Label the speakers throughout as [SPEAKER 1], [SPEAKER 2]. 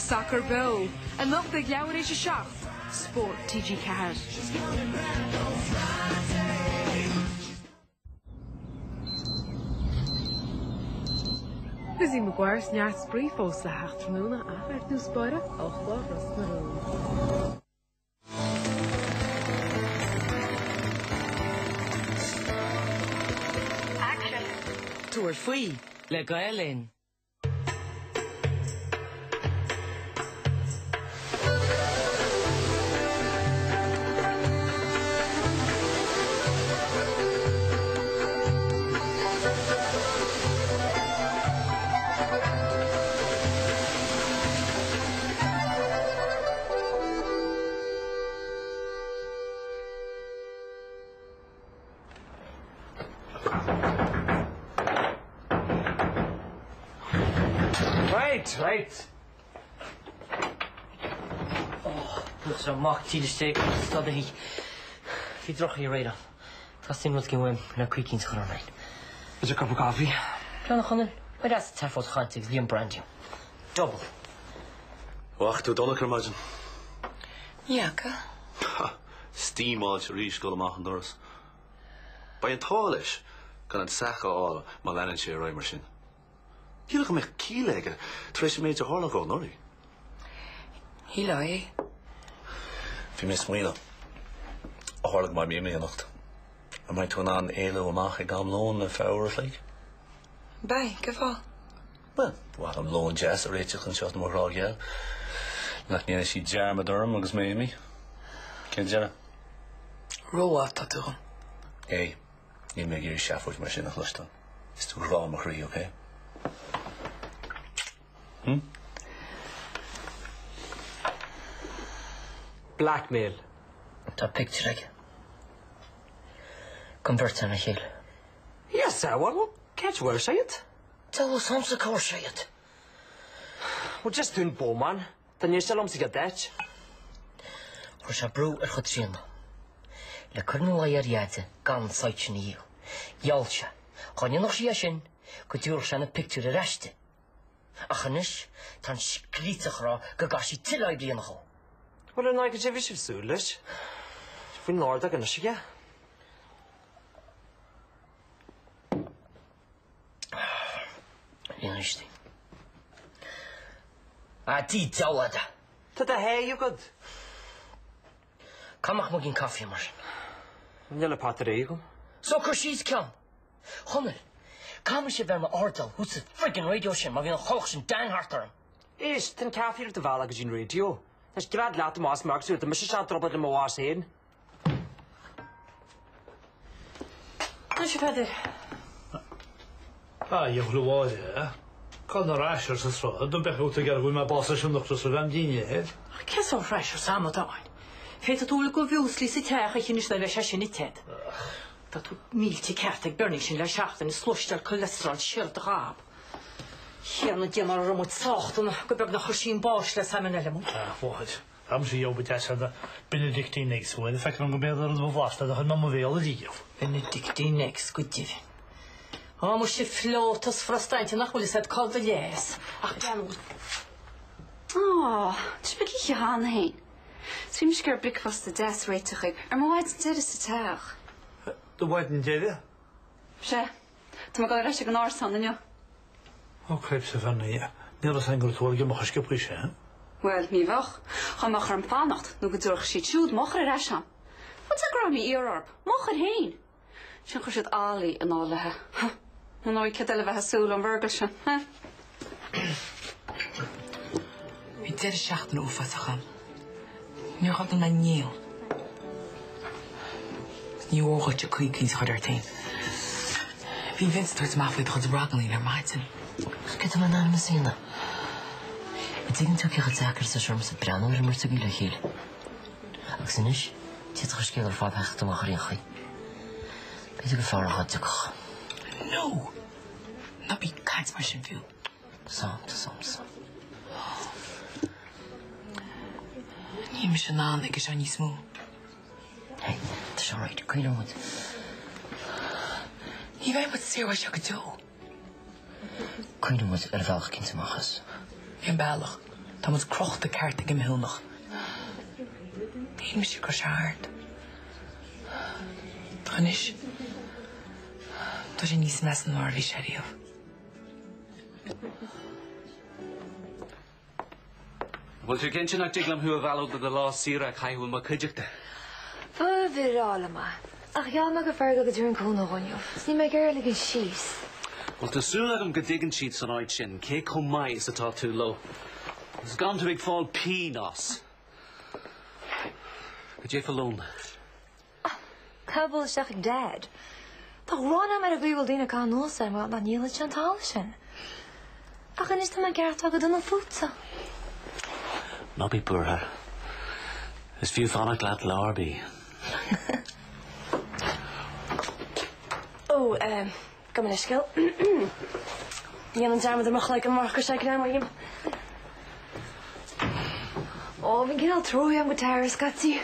[SPEAKER 1] Sacar Beo, anocht ag leathuair théis 7, Spórt TG4. Lizzie Maguire 's neart spraoi fós le theacht tráthnóna ach ar dtús báire, amharclár Ros na Rún.
[SPEAKER 2] Tabhair faoi le Gael Linn.
[SPEAKER 3] Right, right.
[SPEAKER 2] Oh, buailte amach tríd istigh agus stadaithe. Bhí drochoíche aréir ann. Teastaíonn rud éigin uaim le coicíos a chur orm féin.
[SPEAKER 3] Is a cup of coffee?
[SPEAKER 2] Plean a Chonaill, beidh leat sa tseafóid chainte agus líon brandy. Double.
[SPEAKER 4] Bhfaca tú Donncha ar maidin?
[SPEAKER 5] Ní fhaca.
[SPEAKER 4] Ha! Steamáilte arís ag dul amach an doras. Beidh an t-ádh leis gan an sack a fháil má leanann sé ar aghaidh mar sin. Shílfeá go mbeadh ciall aige tar éis an méid a tharla dhó anuraidh.
[SPEAKER 5] Shílfeá é.
[SPEAKER 4] Bhí mé ag smaoineamh, ó tharla go mbeidh mé imithe anocht, an mbeidh tú in ann éalú amach ag am lóin ar feadh uair a chloig?
[SPEAKER 5] Beidh, cén fáth?
[SPEAKER 4] Bhuel, ba mhaith liom lón deas a réiteach anseo do mo ghrá gheal. Nach ndéanfaidh sí dearmad orm agus mé imithe. Cén deireadh?
[SPEAKER 5] Rómhaith atá tú dhom.
[SPEAKER 4] Hey, níl mé ag iarraidh seafóid mar sin a chloisteáil. Is tú grá mo chroí, ok? Hm?
[SPEAKER 3] Blackmail.
[SPEAKER 2] Tá pictiúr aige. Den bheirt againn le chéile.
[SPEAKER 3] Yes, sir, well, cén áit a bhfuair sé iad?
[SPEAKER 2] Deabhal a fhios a'msa cá bhfuair sé iad.
[SPEAKER 3] Well, just dún bómán. Tá níos liom sa gcéad áit.
[SPEAKER 2] Chuir sé brú ar Chaitríona le cur ina luí ar Dheaide gan an site sin a dhíol. Gheall sé, dá ndéanfadh sí é sin, go dtabharfadh sé na pictiúir ar ais di. Ach anois, tá an scríteach ag rá go gcaithfidh sí tuilleadh oibre a dhéanamh dhó.
[SPEAKER 3] Bhuel, ar ndóigh, cad é a bhí sibh ag súil leis? Faoin ordóg anois aige.
[SPEAKER 2] Anois. A dí deabhal fhada.
[SPEAKER 3] Tá do thae agat.
[SPEAKER 2] Cá mbeadh muigín caife mar sin?
[SPEAKER 3] Níl an pota réidh agam.
[SPEAKER 2] So cuir síos ceann. Chonaill, caithfidh mise a bheith ar m'airdeall thuas sa friggin raidió sin má bhíonn an chollach sin Dan thart orm.
[SPEAKER 3] Éist, tá an caife ar do bhealach go dtí an raidió. Anois gread leat amach as mar agus tá mise isteach drubad le mo bhás féin.
[SPEAKER 6] Anois, a Pheadair.
[SPEAKER 7] A dhiabhail a Mháire, cá ar ais arsa sruth, do bheadh tú ag iarraidh go bhfuil mé bás leis an ocras roimh am dinnéir.
[SPEAKER 6] Ach cé só thrais arsa amadáin? Féadfaidh tú a bhfuil de mhiúslaí sa teach a chinneadh nuair a bheidh sé sin ite agat. Tá tú millte ceart ag Bernie sin le seachtain ag sluaisteáil cholesterol siar do ghob. Thiarna Dia mara raibh muid sách dona go beag nach chuir sí an báis le salmonella muid.
[SPEAKER 7] A mháthair. Aimsigh gheobhaidh deas ar na Benedictine eggs uair, feictear dom go mb'fhéidir an rud ba bhlasta a chuir mé i mo bhéal ariamh.
[SPEAKER 6] Benedictine eggs go deimhin. Á muise phleotas frustainte nach bhfuil fhios a'd cá do leigheas ach breathnú.
[SPEAKER 8] Á, tá sibh ag ithe cheana féin. 'S bhí mise ag iarraidh bricfeasta deas a réiteach dhaoibh ar mo mhaidin deiridh sa teach.
[SPEAKER 7] Do mhaidin deiridh?
[SPEAKER 8] Sea. Tá mé ag dul ar ais ag an árasán inniu.
[SPEAKER 7] Ó, cripes a Bhernie, ní raibh 'fhios a'm go raibh tú ag imeacht chomh sciobtha sin.
[SPEAKER 8] Bhuel, ní bheadh, dá mbeadh orm fanacht nó go dtabharfadh siad siúd m'eochair ar ais a'm. Bhuel, go raibh mí-iarraidh orb, m'eochair féin! Sin chuir siad Ollie i ndáil léithe. Huh. Ar ndóigh, céard eile a bheifeá ag súil ón bhFergal sin, huh?
[SPEAKER 5] Bhí deireadh seachtaine uafásach agam. Níor chodail mé néal. Ní mhór dhuit coicís a chur ort féin. Bhí Vince ag tabhairt amach faoi do chuid ragannaí ar maidin.
[SPEAKER 2] Cad tá mé in ainm is a dhéanamh? An dtuigeann tú cé chomh deacair is atá sé ormsa breathnú ar an mbeirt agaibh le chéile? Agus anois, d'fhéadfadh an scéal ar fad theacht amach ar aon chaoi. B'fhéidir gur fearr dhá dtiocfadh.
[SPEAKER 5] No! Ná bí ag caint mar sin fiú.
[SPEAKER 2] Sam, sam, sam.
[SPEAKER 5] Níl mise in ann aige seo níos mó.
[SPEAKER 2] Hey, tá sé alright, cuimhneoidh muid.
[SPEAKER 5] Ní bheidh muid saor uaidh seo go deo.
[SPEAKER 2] Cuimhneoidh muid ar bhealach eicínt amach as.
[SPEAKER 5] Cén bealach? Tá muid crochta ceart ag an mbithiúnach. Shíl mise go raibh sé thart. Ach anois, tá sé níos measa ná mar a bhí sé riamh.
[SPEAKER 9] Bhfuil tú cinnte nach dtig liom thú a mhealladh do do lá saoire a chaitheamh i mo chuideachta?
[SPEAKER 10] Ba bhreá liom é. Ach gheall mé go Fergal go dtabharfainn cúnamh dó inniu, 's níl mé ag iarraidh ligean síos.
[SPEAKER 9] Bhuel, tá súil agam go dtuigeann siad san áit sin cé chomh maith is atá tú leo. Agus gan tú ag fáil pínn as. Cad é fá lón?
[SPEAKER 10] Caithfidh bualadh isteach ag Dad. Tá gráin agam ar an gcaoi a bhfuil daoine ag caitheamh anuas air mar nach ndíolfaidh sé an talamh sin. Ach anois tá mé ag gearán go dona fútsa.
[SPEAKER 9] Ná bí buartha. Is fiú fanacht leat lá ar bith.
[SPEAKER 10] Ó, eh, gabh mo leithscéal. Dhéanfainn dearmad ar mo chloigeann amárach go raibh sé ag greamú dhíom. Ó, bhí cineál trua agam do Tara scaití.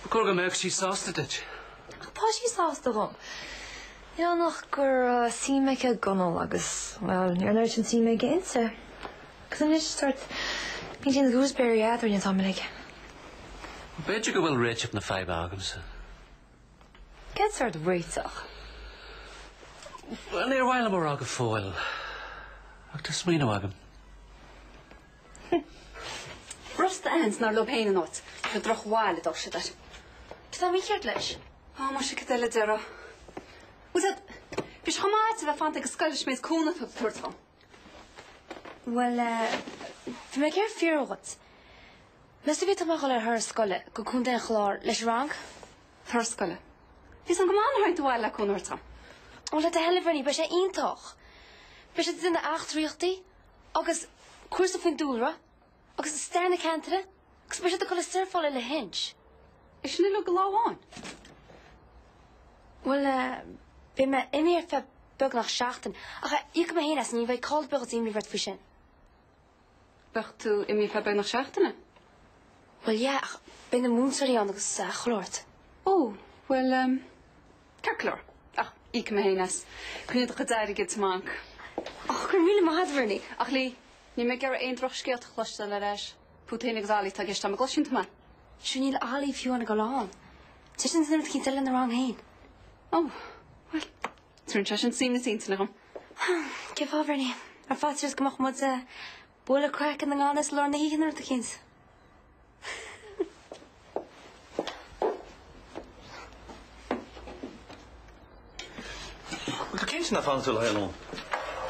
[SPEAKER 9] Ba chóir go mbeadh sí sásta duit.
[SPEAKER 10] Ach tá sí sásta dhom. Níl ann ach go raibh suim aici i gConall agus, bhuel, ní raibh an oiread sin suime aige inti. Agus anois, sórt, bíonn sí ina gooseberry eadrainn an t-am uilig.
[SPEAKER 9] B'fhéidir go bhfuil réiteach na faidhbe agamsa.
[SPEAKER 10] Cén sórt réiteach?
[SPEAKER 9] Bhuel, níor mhaith liom a rá go fóill, ach tá smaoineamh agam.
[SPEAKER 8] Rosta a aithint nár leo féin an áit, ar drochbhail a d'fhág siad air.
[SPEAKER 10] Cad tá mícheart leis?
[SPEAKER 8] Á, muise, cad eile a déarfá? Bhfuil a fhios agat, bhí sé chomh maith duit a bheith fanta ag an scoil leis an méid cúnamh atá tú ag tabhairt dhom.
[SPEAKER 10] Bhuel, eh, bhí mé ag iarraidh fiafraí dhot. Meas tú an bhféadfadh mé a dhul ar thuras scoile go Contae an Chláir leis an rang?
[SPEAKER 8] Turas scoile? Bhí a fhios agam go maith nár tháinig tú abhaile le cúnamh a thabhairt dom.
[SPEAKER 10] Ó, le do thoil, a Bhernie, beidh sé iontach. Beidh siad ag déanamh eachtraíochtaí agus cúrsa faoin dúlra agus stair na ceantaire agus beidh siad ag dul ag surfáil ar Lahinch.
[SPEAKER 8] É sin uilig i lá amháin?
[SPEAKER 10] Bhuel, eh, beidh mé imithe ar feadh beagnach seachtain ach íocfaidh mé féin as, ní bheidh call ar bith agat imní bheith ort faoi sin.
[SPEAKER 8] Beidh tú imithe feadh beagnach seachtaine?
[SPEAKER 10] Bhuel, yeah, ach beidh na múinteoirí ann agus chuile shórt.
[SPEAKER 8] Ó, bhuel, em, ceart go leor. Ach íocfaidh mé féin as. Coinnigh do chuid airgid sa mbanc.
[SPEAKER 10] Ó, go raibh míle maith agat, Bernie.
[SPEAKER 8] Ach Lee, níl mé ag iarraidh aon drochscéalta a chloisteáil ar ais. Fút féin agus Ollie atá i gceist agam, an gcloiseann tú mé?
[SPEAKER 10] Sure níl Ollie fiú ag dul ann. Tá seisean ag déanamh rud eicínt eile lena rang féin.
[SPEAKER 8] Ó, bhuel, tabharann sé sin suaimhneas intinne dhom.
[SPEAKER 10] Cén fáth, Bernie? Ar faitíos go mbeadh muid ag bualadh craicinn i ngan fhios i lár na hoíche nó rud eicínt?
[SPEAKER 4] Bhfuil tú cinnte nach bhfanfaidh tú le haghaidh lóin?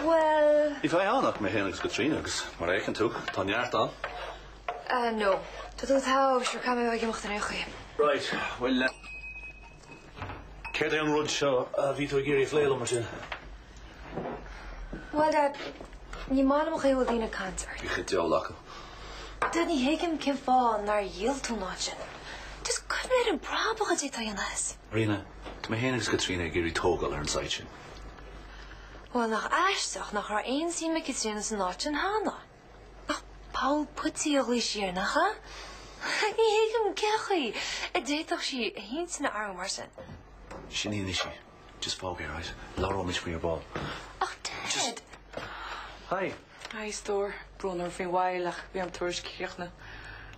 [SPEAKER 10] Bhuel.
[SPEAKER 4] Ní bheidh ann ach mé féin agus Caitríona agus mar a fheiceann tú, tá neart ann.
[SPEAKER 10] Ah, no. Tá tú togha, sure caithfidh mé a bheith ag imeacht ar aon chaoi.
[SPEAKER 4] Right, bhuel, céard é an rud seo a bhí tú ag iarraidh a phlé liom, mar sin?
[SPEAKER 10] Bhuel, Dad, ní maith liom an chaoi a bhfuil daoine ag caint ort.
[SPEAKER 4] Bíodh an diabhal acu.
[SPEAKER 10] Dad, ní thuigim cén fáth nár dhíol tú an áit sin. Just cuimhnigh ar an brabach a d'fhéadfá a dhéanamh as.
[SPEAKER 4] Ríona, tá mé féin agus Caitríona ag iarraidh tógáil ar an site sin.
[SPEAKER 10] Bhuel, nach aisteach nach raibh aon suim ag Caitríona san áit sin cheana. Nach poll puití a ghlaoigh sí air, nach ea? Ní thuigim cén chaoi a d'fhéadfadh sí a hintinn a athrú mar sin.
[SPEAKER 4] Sin í anois í. Just fág é, right? Labhróimid faoi ar ball.
[SPEAKER 10] Ach Dad!
[SPEAKER 4] Hi.
[SPEAKER 5] Hi, a stór. Brón orm faoin mhoill ach bhí an tuairisc ag críochnú.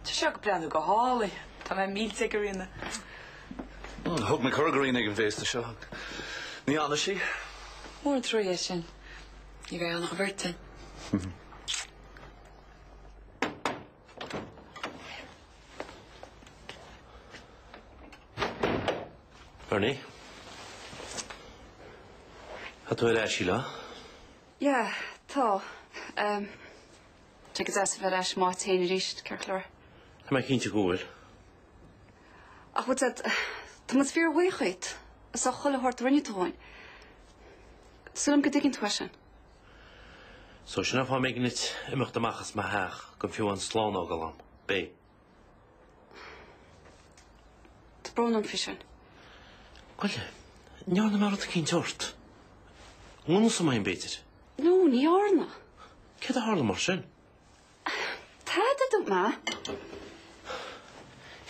[SPEAKER 5] Tá sé ag breathnú go hálainn. Tá mé millte ag Ríona.
[SPEAKER 4] Thug mé cuireadh do Ríona ag an bhféasta seo ach ní fhanfaidh sí.
[SPEAKER 5] Mór an trua é sin. Ní bheidh ann ach an bheirt againn.
[SPEAKER 9] Bernie? Tá tú ar ais, Síle?
[SPEAKER 8] Yeah, tá. Tá sé go deas a bheith ar ais i m'áit féin arís, ceart go leor.
[SPEAKER 9] Tá mé cinnte go bhfuil.
[SPEAKER 8] Ach bhfuil a fhios agat, tá muid fíorbhuíoch díot as chuile shórt a rinne tú dhúinn. Súil agam go dtuigeann tú é sin.
[SPEAKER 9] So sin an fáth a mb'éigean duit imeacht amach as mo theach gan fiú amháin slán a fhágáil agam. B'é.
[SPEAKER 8] Tá brón orm faoi sin.
[SPEAKER 9] Bhuel, an ndearna mé rud eicínt ort. An ngnúsaigh mé b'fhéidir?
[SPEAKER 8] No, ní dhearna.
[SPEAKER 9] Céard a tharla mar sin?
[SPEAKER 8] Tada, dúirt mé.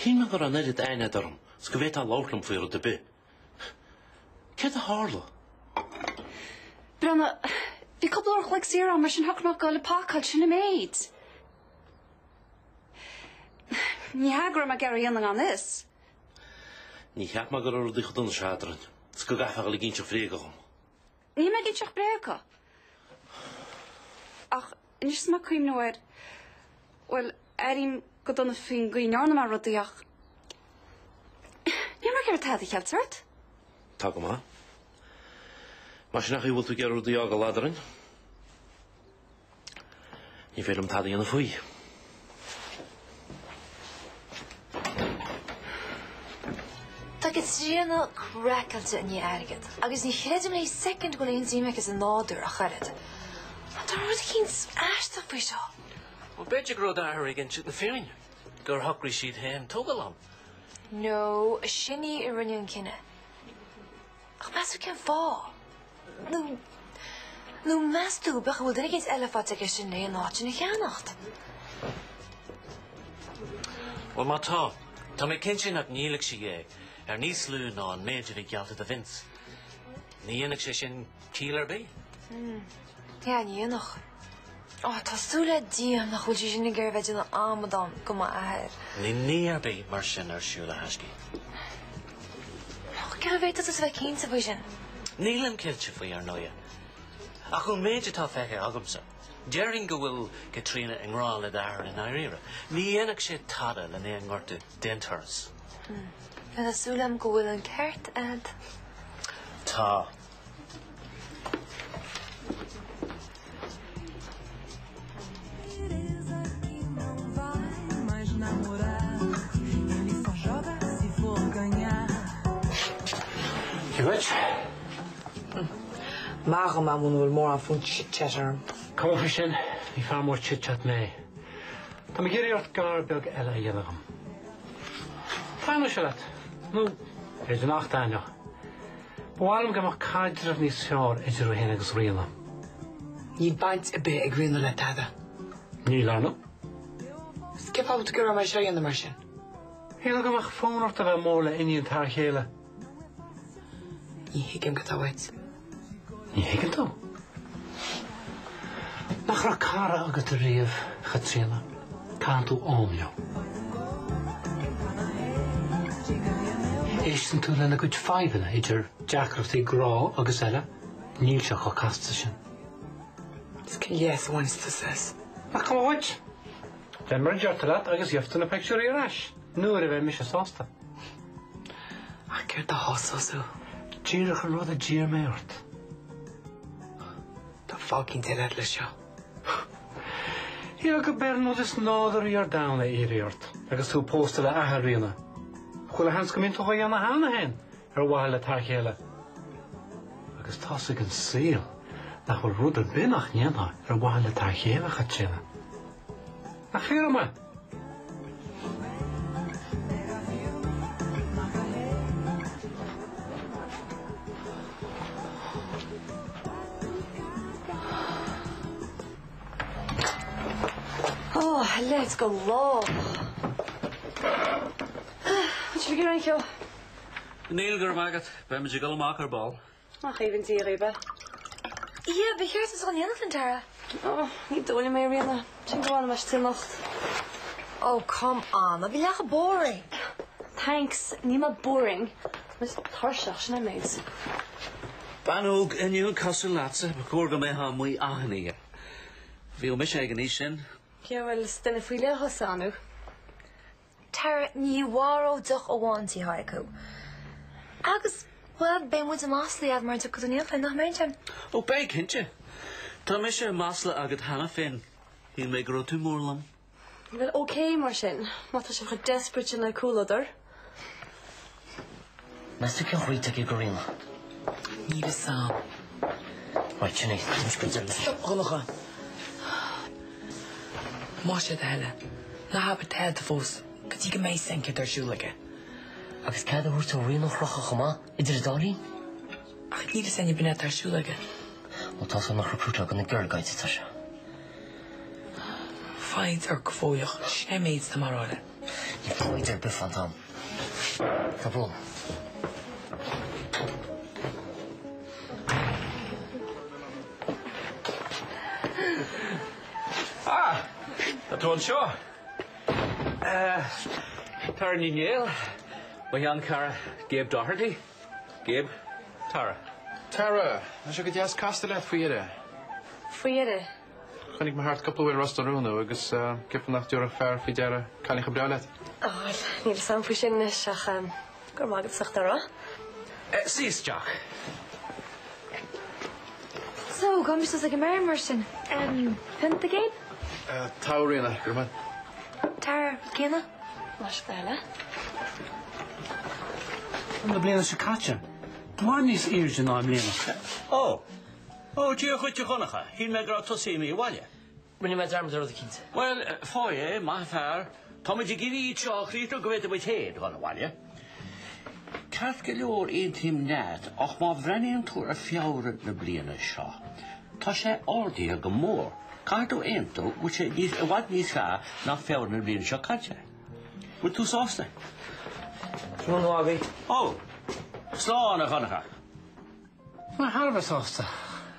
[SPEAKER 9] Shíl mé go raibh an oiread aithne agat orm is go bhféadfá labhairt liom faoi rud ar bith. Céard a tharla?
[SPEAKER 8] Breathnaigh, bhí cúpla uair a chloig saor agam mar sin shocraigh mé dul ag pacáil, sin an méid. Ní hea go raibh mé ag iarraidh a dhéanamh gan fhios.
[SPEAKER 4] Ní cheap mé go raibh rudaí chomh dona seo eadrainn is go gcaithfeá a dhul ag inseacht bhréaga dhom.
[SPEAKER 8] Níl mé ag inseacht bréaga. Ach anois is mé ag cuimhneamh air, bhuel, airím go dona faoin gcaoi a ndearna mé rudaí ach níl mé ag iarraidh tada a cheilt ort.
[SPEAKER 4] Tá go maith. Mar sin an chaoi a bhfuil tú ag iarraidh rudaí a fhágáil eadrainn. Ní féidir liom tada a dhéanamh faoi.
[SPEAKER 10] Tá Caitríona craiceáilte i ndiaidh airgid agus ní chreidim léi soicind go bhfuil aon suim aici sa nádúr ach oiread. Tá rud eicínt aisteach faoi seo.
[SPEAKER 9] Bhuel, b'fhéidir go raibh d'athair ag insint na fírinne, gur shocraigh siad féin tógáil ann.
[SPEAKER 10] No, sin í a rinne an cinneadh. Ach meas tú cén fáth? Nó, nó meas tú b'fhéidir go bhfuil duine éicint eile faighte aige sin le an áit sin a cheannacht?
[SPEAKER 9] Bhuel, má tá, tá mé cinnte nach ndíolfadh sí é ar níos lú ná an méid a bhí geallta do Vince. Ní dhéanfadh sé sin ciall ar bith.
[SPEAKER 10] Hmm, yeah, ní dhéanfadh. Ó, tá súil le Dia nach bhfuil sí sin ag iarraidh bheith ag déanamh amadán de m'athair.
[SPEAKER 9] Níl ní ar bith mar sin ar siúl, a thaiscidh.
[SPEAKER 10] Ach cén chaoi a bhféadfadh tusa bheith cinnte faoi sin?
[SPEAKER 9] Nílim cinnte faoi, ar ndóighe. Ach ón méid atá feicthe agamsa, déarfainn go bhfuil Caitríona i ngrá le d'athair i ndáiríre. Ní dhéanfadh sé tada lena é a ngortú d'aon turas.
[SPEAKER 10] Tá súil agam go bhfuil an ceart a'd.
[SPEAKER 9] Tá.
[SPEAKER 11] Dia dhuit.
[SPEAKER 5] Maith dhom é muna bhfuil mórán fonn chit-chat orm.
[SPEAKER 11] Cuma faoi sin, ní fear mór chit-chat mé. Tá mé ag iarraidh ort gar beag eile a dhéanamh dhom. Taitneoidh sé leat, nó b'fhéidir nach dtaitneodh. Ba mhaith liom go mbeadh caidreamh níos fearr idir thú féin agus Ríona.
[SPEAKER 5] Níl baint ar bith ag Ríona le tada.
[SPEAKER 11] Níl, ar ndóigh.
[SPEAKER 5] Is cén fáth a bhfuil tú ag iarraidh mé seo a dhéanamh mar sin?
[SPEAKER 11] Shílfeá go mbeadh fonn ort a bheith mór le iníon t'fhear chéile.
[SPEAKER 5] Ní thuigim cad tá uait.
[SPEAKER 11] Ní thuigeann tú? Nach raibh cara agat ariamh, a Chaitríona? Caitheann tú am leo. Éisteann tú lena gcuid fadhbanna, idir deacrachtaí grá agus eile. Níl sé chomh casta sin.
[SPEAKER 5] Is cén leas a bhaineas tusa as?
[SPEAKER 11] Nach cuma dhuit? Déan mar a deirtear leat agus gheobhaidh tú na pictiúirí ar ais, nuair a bheidh mise sásta.
[SPEAKER 5] Ach céard a shásós thú?
[SPEAKER 11] Díreach an rud a d'iarr mé ort.
[SPEAKER 5] Tá fadhb éicint eile agat leis seo.
[SPEAKER 11] Shílfeá gurb é an rud is nádúrthaí ar domhan é a iarraidh ort, agus tú pósta le athair Ríona. Chuile sheans go mbíonn tú á dhéanamh cheana féin ar mhaithe le t'fhear chéile. Agus tá's ag an saol nach bhfuil rud ar bith nach ndéanfá ar mhaithe le t'fhear chéile, a Chaitríona. Nach fíor dom é?
[SPEAKER 10] Oh, let's go lách.
[SPEAKER 8] An sibh ag iarraidh aon cheo?
[SPEAKER 9] Níl, go raibh maith agat. Beimid ag dul amach ar ball.
[SPEAKER 8] Nach aoibhinn Dia dhaoibh é.
[SPEAKER 10] Yeah, ba cheart duit dul in éineacht linn, Tara.
[SPEAKER 8] Oh, ní dóigh liom é, a Ríona. Sin go bhfanfaidh mé istigh anocht.
[SPEAKER 10] Oh, come on. Ná bí leath chomh boring.
[SPEAKER 8] Thanks, níl mé boring. Tá mé tuirseach, sin an méid.
[SPEAKER 9] Bean óg inniúil cosúil leatsa, ba chóir go mbeifeá amuigh achan oíche. Bhíodh mise ag an aois sin.
[SPEAKER 8] Yeah, bhuel, is duine faoi leith thusa, Anu.
[SPEAKER 10] Tara, ní mharódh deoch amháin Tí Thaidhg thú. Agus, bhuel, beidh muid i masla agat mura dtiocfaidh tú in éineacht linn, nach mbeidh, Jim?
[SPEAKER 9] Ó, beidh, cinnte. Tá mise i masla agat cheana féin. Shíl mé go raibh tú mór liom.
[SPEAKER 8] Bhuel, ok, mar sin, má tá sibh chomh desperate sin le comhluadar.
[SPEAKER 2] Meas tú cén chroí atá aige do Ríona?
[SPEAKER 5] Níl fhios a'm.
[SPEAKER 2] Right, sin é. Táim cuid eile.
[SPEAKER 5] Stop, a Dhonncha. Más é do thoil é, ná habair tada fós go dtí go mbeidh fhios a'inn céard tá ar siúl aige.
[SPEAKER 2] Agus cead a thabhairt do Ríona a chrochadh chomh maith, idir an dá linn?
[SPEAKER 5] Ach níl fhios a'inn ab in é atá ar siúl aige.
[SPEAKER 2] Ó tá san nach recruitáil do na Girl Guides atá sé.
[SPEAKER 5] Foighid ort go fóilleach, sin é an méid atá mé a rá leat.
[SPEAKER 2] Níl foighid ar bith fán t-am. Tá brón.
[SPEAKER 12] Ah! Tá tú anseo!
[SPEAKER 9] Tara Ní Néill, mo sheanchara Gabe Doherty. Gabe, Tara.
[SPEAKER 12] Tara, tá sé go deas castáil leat faoi dheireadh.
[SPEAKER 10] Faoi dheireadh?
[SPEAKER 12] Choinnigh mé thart cúpla uair i Ros na Rún thú agus ceapaim nach dtabharfadh fear faoi deara cailín chomh breá leat.
[SPEAKER 10] Ó, bhuel, níl fhios a'm faoi sin anois ach go raibh maith agat as ucht é a rá.
[SPEAKER 9] Suigh isteach.
[SPEAKER 10] So, gabhfaidh mise suas ag an mbeár mar sin. Pionta, Gabe?
[SPEAKER 12] Tá, a Ríona, go raibh maith.
[SPEAKER 10] Tara, rud céanna? Más eile.
[SPEAKER 11] Na bliana seo caite, i bhfad níos airde ná i mbliana.
[SPEAKER 13] Ó! Ó, Dia dhuit a Dhonncha, shíl mé go raibh tusa imithe abhaile.
[SPEAKER 2] Rinne mé dearmad ar rud eicínt.
[SPEAKER 13] Bhuel, faigh é, maith an fear. Táimid ag iarraidh iad seo a chríochnú go bhféadfaidh muid féin dhul abhaile. Ceart go leor, aontaím leat, ach má bhreathnaíonn tú ar Feabhra na bliana seo, tá sé ardaithe go mór. Caithfidh tú aontú go bhfuil sé níos, i bhfad níos fearr ná Feabhra na bliana seo caite. Bhfuil tú sásta?
[SPEAKER 2] Slán agaibh.
[SPEAKER 13] Ó! Slán, a Dhonncha.
[SPEAKER 11] Tá thar a bheith sásta,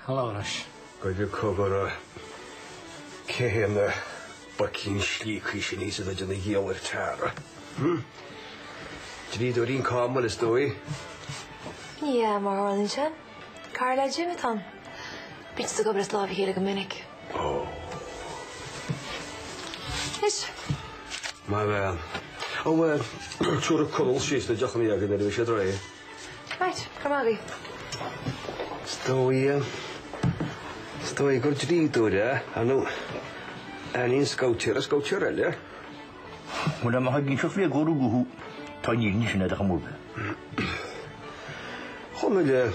[SPEAKER 11] a Labhráis.
[SPEAKER 14] Goidé cogar cé hé na boicín slíoctha sin thíos atá ag déanamh iallach ar Tara? Hm? Dlíodóirín camaill is dóigh.
[SPEAKER 10] Yeah, mar a tharlaíonn sé. Cara le Jim atá ann. Bíonn siad ag obair as láimh a chéile go minic.
[SPEAKER 14] Ó.
[SPEAKER 10] Anois.
[SPEAKER 14] Maith bhean. Ó, tabharfaidh Conall síos na deochanna againn nuair a bheidh siad réidh.
[SPEAKER 10] Right, go raibh maith agaibh.
[SPEAKER 14] Is dóigh, is dóigh gur dlíodóir é, ar ndóigh. Aithníonn scabhtéir scabhtéir eile.
[SPEAKER 15] Bhuel, má thagann seo faoi go rugadh thú, tá an fhírinne sin ar do chomóradh.
[SPEAKER 14] Chonaill,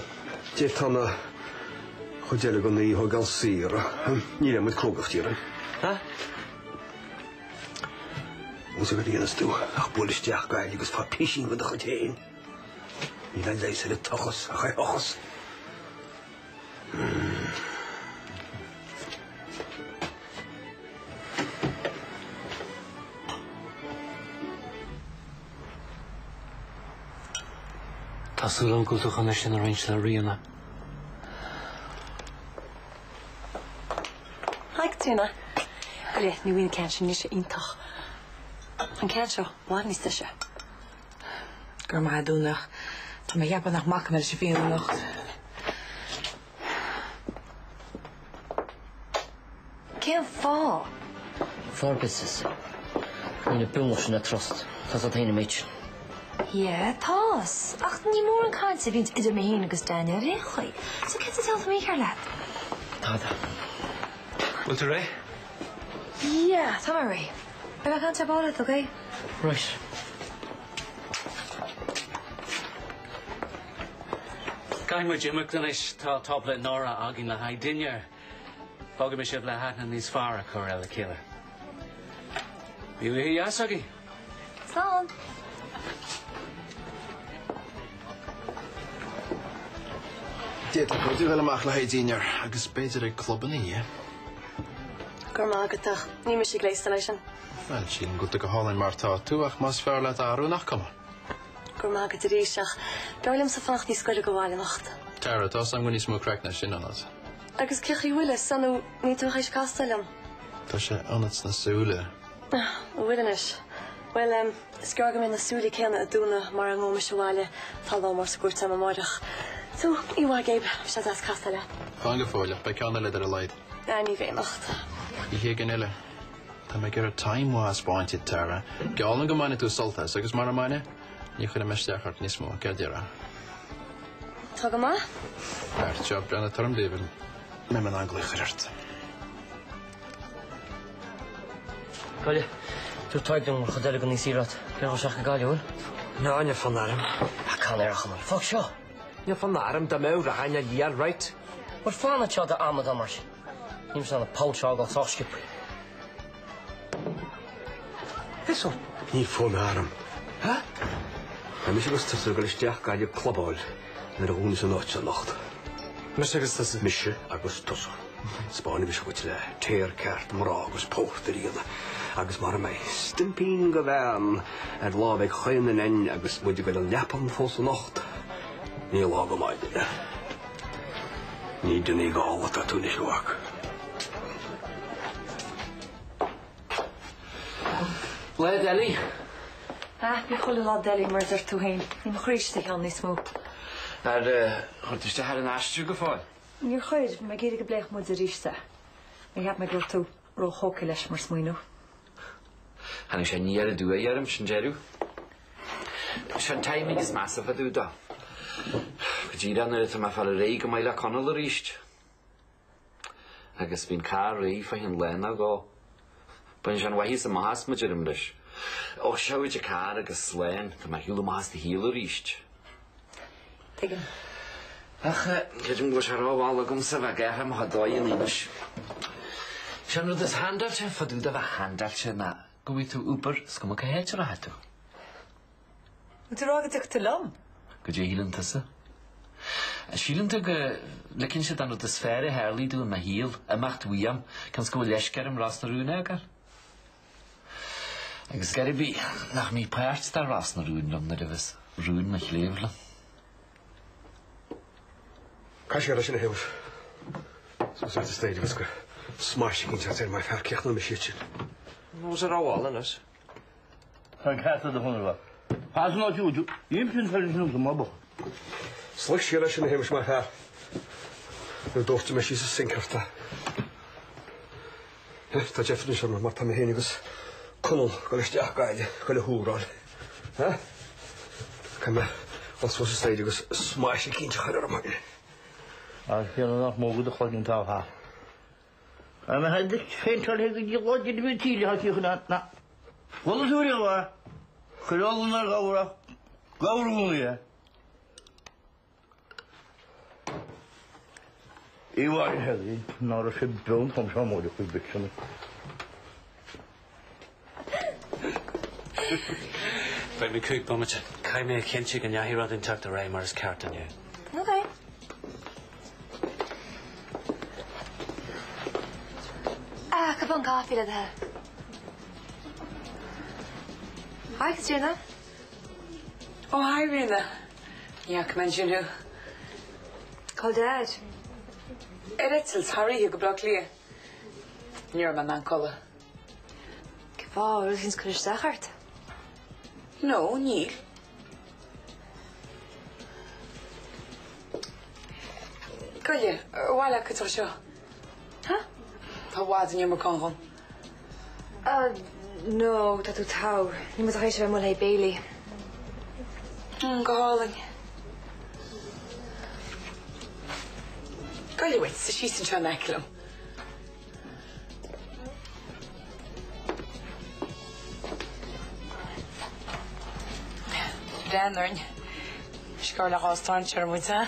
[SPEAKER 14] d'fhéadfá an chuid eile den oíche a thógáil saor. Ní bheidh muid crógacht déarfainn.
[SPEAKER 2] Ha?
[SPEAKER 14] Bhfuil a fhios agat a dhéanfas tú ach buail isteach Gaillimh agus faigh pisín de do chuid féin. Níl aon leigheas ar an tochas ach é a thochas.
[SPEAKER 9] Tá súil agam go bhfuil tú chun é sin a roinnt le Ríona.
[SPEAKER 10] Hi, Caitríona. Go leith, ní bhfuil an ceann sin níos iontach. An ceann seo, bhfad níos deise.
[SPEAKER 5] Go raibh maith agat Úna. Tá mé ag ceapadh nach mbacfaidh mé leis an bhfíon anocht.
[SPEAKER 10] Cén fáth?
[SPEAKER 2] Fáth ar bith sis. Níl na beola sin le trust. Tá siad féin an méid sin.
[SPEAKER 10] Yeah, tá's. Ach ní mórán cainte a bhíonns idir mé féin agus Daniel ar aon chaoi. So cén diabhal atá mícheart leat?
[SPEAKER 2] Tada.
[SPEAKER 4] Bhfuil tú réidh?
[SPEAKER 10] Yeah, tá mé réidh. Beidh mé ag caint ar ball leat, okay?
[SPEAKER 2] Right.
[SPEAKER 9] Caithfidh muid imeacht anois, tá tábla in áirithe againn le haghaidh dinnéir. Fágfaidh mé sibh le haithne níos fearr a chur ar a chéile. Bíodh oíche dheas agaibh!
[SPEAKER 10] Slán!
[SPEAKER 12] D'fhéadfadh muid a dhul amach le haghaidh dinnéar agus b'fhéidir ag club ina dhiaidh.
[SPEAKER 10] Go raibh maith agat ach níl mise gléasta leis sin.
[SPEAKER 12] Bhuel, sílim go bhfuil tú go hálainn mar tá tú ach más fearr leat athrú, nach cuma?
[SPEAKER 10] Go raibh maith agat arís ach b'fhearr liomsa fanacht níos gaire do bhaile anocht.
[SPEAKER 12] Tara, tá 's agam go bhfuil níos mó craic ná sin ionat.
[SPEAKER 10] Agus cén chaoi a bhfuil fhios nó níl tú tar éis castáil liom?
[SPEAKER 12] Tá sé ionat sna súile.
[SPEAKER 10] An bhfuil anois? Bhuel, em, is gearr go mbeidh na súile céanna ag dúnadh mara ngabhaim mise abhaile, tá lá mór sa gcúirt agam amáireach. So, oíche mhaith Gabe, bhí sé deas castáil leat.
[SPEAKER 12] Fan go fóill ach beidh ceann eile ar a laghad.
[SPEAKER 10] Ah, ní bheidh anocht.
[SPEAKER 12] Oíche éigin eile. Tá mé ag iarraidh time mhaith a 'speáint duit, Tara. Geall liom go mbainfidh tú sult as agus mara mbaine, ní chuirfidh mé isteach ort níos mó, céard déarfá?
[SPEAKER 10] Tá go maith.
[SPEAKER 12] Ceart, seo, breathnaigh orm David. Mbeidh mé in ann glaoch a chur ort.
[SPEAKER 2] Goile, dúirt Tadhg liom gur chuid eile den saoire agat. Céard isteach go Gaillimh, bhfuil?
[SPEAKER 3] Ná, níl fonn orm.
[SPEAKER 2] Ah, can ar a chuma. Fág seo.
[SPEAKER 3] Níl fonn orm dá mbeadh rachainn a liar, right?
[SPEAKER 2] Bhuel, fan anseo d'amadán mar sin. Níl mise in ann an poll seo a fhágáil sách sciobtha.
[SPEAKER 3] Fios
[SPEAKER 14] Níl fonn orm. Ha? Tá mise agus tusa ag dul isteach Gaillimh clubáil nuair a dhúnas an áit seo anocht.
[SPEAKER 3] Mise agus tusa.
[SPEAKER 14] Mise agus tusa. 'Spáinfidh mise dhuit le téar ceart mná agus pórtar a dhéanamh agus mara mbeidh stuimpín de bhean ar láimh ag chaon duine againn agus muid ag dul i leaba an phósta anocht, ní lá go maidin. Ní duine gála atá tú anois, a mhac.
[SPEAKER 9] Lá doiligh.
[SPEAKER 10] Ah, bíonn chuile lá doiligh mar a deir tú féin. Níl mo chroí istigh ann níos mó.
[SPEAKER 9] Ar chuir tú isteach ar an aistriú go fóill?
[SPEAKER 10] Níor chuir, bhí mé ag iarraidh go bpléifeadh muid arís é. Mar cheap mé go raibh tú róthógtha leis mar smaoineamh.
[SPEAKER 9] Tháinig sé aniar aduaidh orm, sin deireadh. Seo an timing is measa fá dtaobh dó. Go díreach nuair atá mé ag fáil ar aghaidh go maith le Conall arís. Agus bíonn carr réidh fá chionn lá nó dhó. Baineann sé an mhaitheas amach asam, a deirim leis. Ó, seo dhuit an carr agus slán, tá mé ar shiúl amach as do shaol arís.
[SPEAKER 10] Tuigim.
[SPEAKER 9] Ach creidim go bhfuil sé rómhall agamsa a bheith ag athrá mo chuid dóigheanna anois. Sé an rud is handáilte fá dtaobh de bheith handáilte ná go bhfaighidh tú obair is cuma cá háit a rachaidh tú.
[SPEAKER 10] Bhfuil tú ag rá go dtiocfaidh tú liom?
[SPEAKER 9] Goidé a shíleann tusa? Síleann tú go ligfinnse don rud is fearr a tharlaigh domh i mo shaol imeacht uaim cionn is go bhfuil leisce orm Ros na Rún a fhágáil? Agus ar bith nach mbeidh páirt de Ros na Rún liom nuair a bheas rún mo chléibh liom.
[SPEAKER 14] Caith siar leis sin a Shéamais. Suas ort an staighre agus cuir smash eicínt ort ar my fear céachna mise iad sin.
[SPEAKER 3] Nó is ar amháil anois.
[SPEAKER 15] Tá an ceart agat a Chonradh. Pas an áit úd, imsíonn fear an chnónta má bocht.
[SPEAKER 14] Slic siar leis sin a Shéamais my fear. Nuair a dóirtfidh mé síos an sinc ort é. Tá deifir anois orm mar tá mé féin agus Conall ag dul isteach Gaillimh ag dul a thúráil. Caithfidh mé dul suas an staighre agus smash eicínt a chur orm féin.
[SPEAKER 15] A Thiarna nach mó go do chloigeann tá a dhath.
[SPEAKER 9] Beidh mé cúig bomaite. Caithfidh mé a chinntiú go ndeachaigh rud inteacht ar aghaidh mar is ceart inniu.
[SPEAKER 10] Ok. Ah, cupán caife le do thoil. Hi, Caitríona.
[SPEAKER 5] Ó, hi, Ríona. Ní fhaca mé ansin thú.
[SPEAKER 10] Cá bhfuil Dad?
[SPEAKER 5] Ar eitilt thar oíche go Bleá Cliath. Ní raibh mé in ann codladh.
[SPEAKER 10] Cén fáth, rud éicint ag cur isteach ort?
[SPEAKER 5] No, níl. Goile, ar mhaith leat cuid de seo?
[SPEAKER 10] Huh?
[SPEAKER 5] Tá i bhfad an iomarca ann.
[SPEAKER 10] Ah, no, tá tú togha. Níl muid tar éis a bheith amuigh le béilí.
[SPEAKER 5] Go hálainn. Goile uait, suigh síos anseo in aice liom. Breathnaigh orainn. Sciorr le dhá strainséir muid, ha?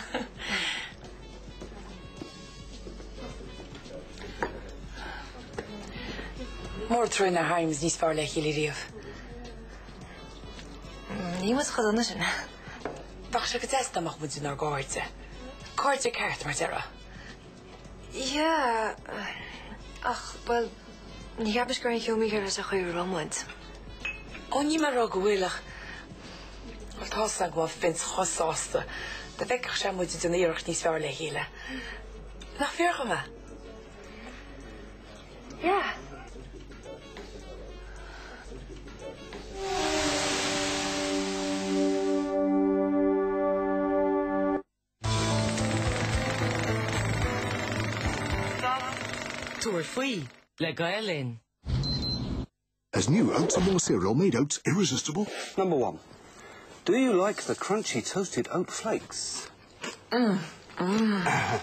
[SPEAKER 5] Mór troid nár tharraing muid níos fearr le chéile riamh.
[SPEAKER 10] Níl muid chomh dona sin.
[SPEAKER 5] Bheadh sé go deas dá mbeadh muid inár gcairde. Cairde ceart, mar déarfá.
[SPEAKER 10] Yeah, ach, bhuel, ní cheapaim gur aon cheo mícheart leis an chaoi a raibh muid.
[SPEAKER 5] Ó, níl mé ag rá go bhfuil, ach, bhuel, tá 's agam go mbeadh Vince chomh sásta dá bhfeicfeadh sé muid ag déanamh iarracht níos fearr le chéile. Nach fíor dhom é?
[SPEAKER 10] Yeah.
[SPEAKER 1] Tabhair faoi le Gael Linn.
[SPEAKER 16] Has new Oats and More cereal made oats irresistible?
[SPEAKER 14] Number one. Do you like the crunchy toasted oat flakes?
[SPEAKER 5] Mm. Mm.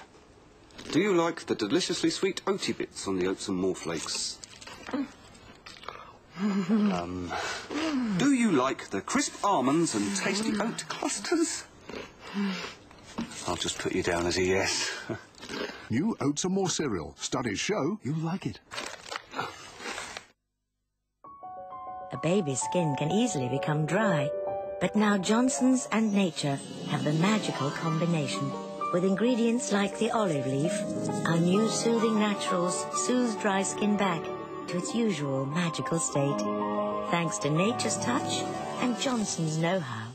[SPEAKER 14] Do you like the deliciously sweet oaty bits on the oats and more flakes?
[SPEAKER 5] Mm.
[SPEAKER 14] Um, do you like the crisp almonds and tasty oat clusters? I'll just put you down as a yes.
[SPEAKER 16] New Oats and More cereal. Studies show you like it.
[SPEAKER 17] A baby's skin can easily become dry, but now Johnson's and Nature have the magical combination. With ingredients like the olive leaf, our new Soothing Naturals soothes dry skin back to its usual magical state. Thanks to Nature's touch and Johnson's know-how.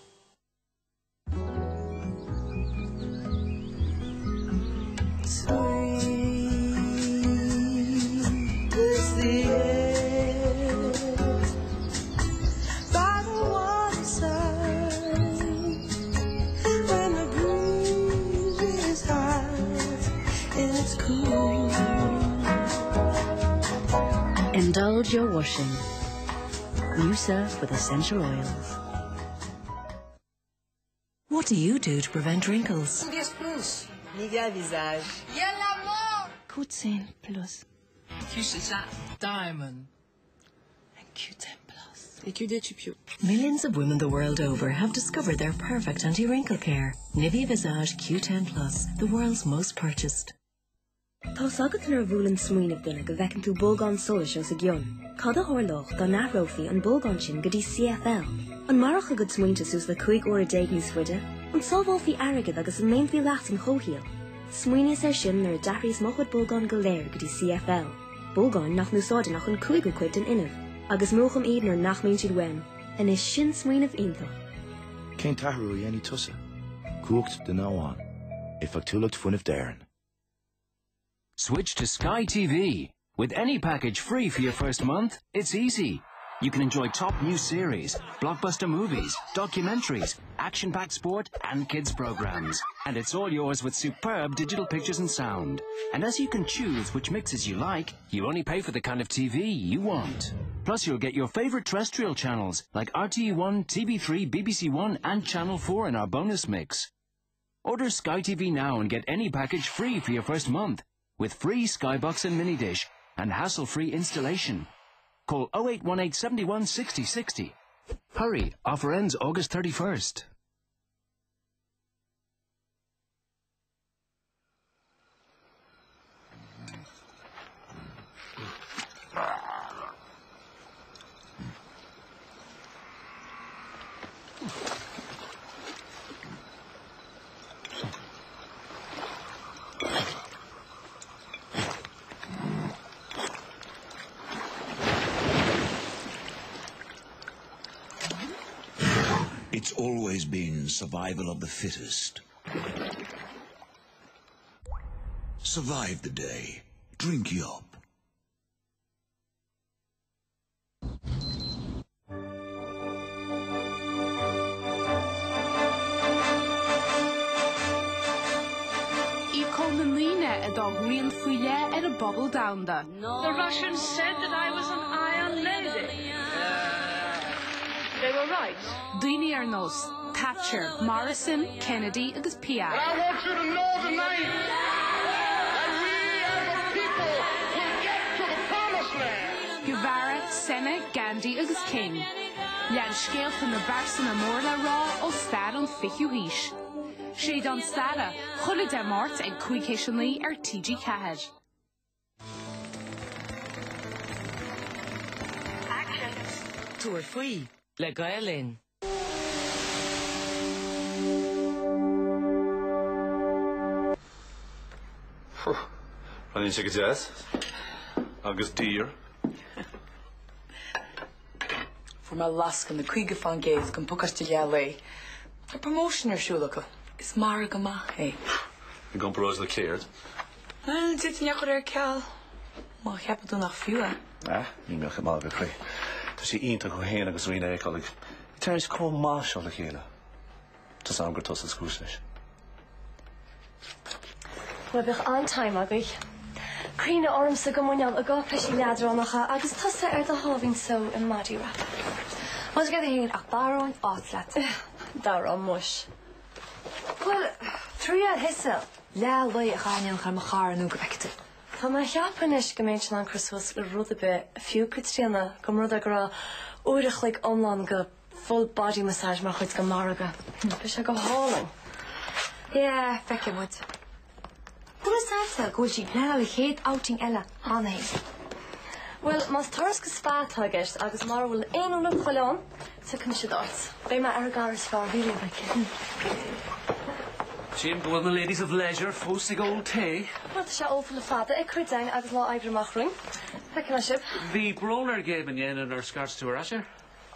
[SPEAKER 18] Sweet is the air. Indulge your washing. New Surf with essential oils.
[SPEAKER 19] What do you do to prevent wrinkles?
[SPEAKER 20] Plus. Nivea Visage.
[SPEAKER 19] Q10 Plus.
[SPEAKER 20] Diamond.
[SPEAKER 19] And Q10 Plus. Millions of women the world over have discovered their perfect anti-wrinkle care. Nivea Visage Q10 Plus, the world's most purchased.
[SPEAKER 21] Tá's agat nuair a bhuaileann smaoineamh duine go bhfeiceann tú bolgán solais os a gcionn. Cad a tharlódh dá n-athrófaí an bolgán sin go dtí CFL? An mairfeadh a gcuid smaointe suas le 15 uair níos faide? An sábhálfaí airgead agus an ndéanfaí leas an chomhshaoil? Smaoiníos air sin nuair a d'athraíos mo chuid bolgán go léir go dtí CFL. Bolgáin nach n-úsáideann ach an cúigiú cuid den fhuinneamh, agus múchaim iad nuair nach mbíonn siad uaim. Anois sin smaoineamh iontach.
[SPEAKER 22] Cén t-athrú a dhéanfaidh tusa? Cumhacht duine amháin. Éifeachtúlacht fuinnimh d'Éirinn.
[SPEAKER 23] Switch to Sky TV. With any package free for your first month, it's easy. You can enjoy top new series, blockbuster movies, documentaries, action-packed sport and kids programs. And it's all yours with superb digital pictures and sound. And as you can choose which mixes you like, you only pay for the kind of TV you want. Plus you'll get your favorite terrestrial channels like RTE1, TV3, BBC1 and Channel 4 in our bonus mix. Order Sky TV now and get any package free for your first month with free Skybox and mini dish and hassle-free installation. Call 0818 71 60 60. Hurry, offer ends August 31st.
[SPEAKER 24] It's always been survival of the fittest. Survive the day. Drink Yop.
[SPEAKER 1] Íocón na ndaoine a d'fhág rian faoi leith ar an bpobal domhanda.
[SPEAKER 25] The Russians said that I was an iron lady. They were right.
[SPEAKER 1] Daoine ar nós Thatcher, Morrison, Kennedy agus Piaf.
[SPEAKER 26] I want you to know tonight that we as a people will get to the promised land.
[SPEAKER 1] Guevara, Senna, Gandhi agus King. Lean scéalta na bpearsana mór le rá ó stair an 20ú haois. Séideán Staire, chuile Dé Máirt ag 8:55 ar TG4.
[SPEAKER 2] Tabhair faoi le Gael Linn.
[SPEAKER 4] Breathnaíonn sé go deas. Agus daor.
[SPEAKER 5] Fuair mé lascaine 50% don phacáiste leath lae. Tá promotion ar siúl acu. Is margadh maith é.
[SPEAKER 4] I gcomparáid le céard?
[SPEAKER 5] Bhuel, d'fhéadfainn é a chur ar ceal má cheapann tú nach fiú é.
[SPEAKER 4] Ah, ní mbeadh i magadh croí. Tá sé iontach thú féin agus Ríona a fheiceáil ag tarraingt chomh maith seo le chéile. Tá's agam gur tusa is cúis leis.
[SPEAKER 10] Bhuel, bíodh an-time agaibh. Cuimhne ormsa do mhuineál i gcáipéisí leadránacha agus tusa ar do sháimhín só i mbody wrap. Maidir leat féin ach d'athróinn áit leat. D'athróinn muis. Bhuel, triail thusa leath lae a chaitheamh in éineacht le mo chara nó go bhfeicfidh tú. Tá mé a cheapadh anois go mbeinnse in ann cur suas le rud ar bith, fiú Caitríona, dá mba rud é go raibh uair a chloig iomlán de full body massage mar chuid den mhargadh. Beidh sé go hálainn. Yeah, feicfidh muid. Bhfuil fhios a'dsa go bhfuil sí ag pleanáil a chéad outing eile cheana féin? Bhuel, más turas go spa atá i gceist agus mara bhfuil aon úlla coileáin, tiocfaidh mise i d'áit. Beidh mé ar an gcara is fearr a bhí riamh aici.
[SPEAKER 9] Tchím go bhfuil na ladies of leisure fós ag ól tae.
[SPEAKER 10] Bhuel, tá sé ólta le fada ag cuid againn agus lá oibre amach romhainn. Feicfidh mé sibh.
[SPEAKER 9] Bhí brón ar Gabe inné nuair a scairt tú ar ais air.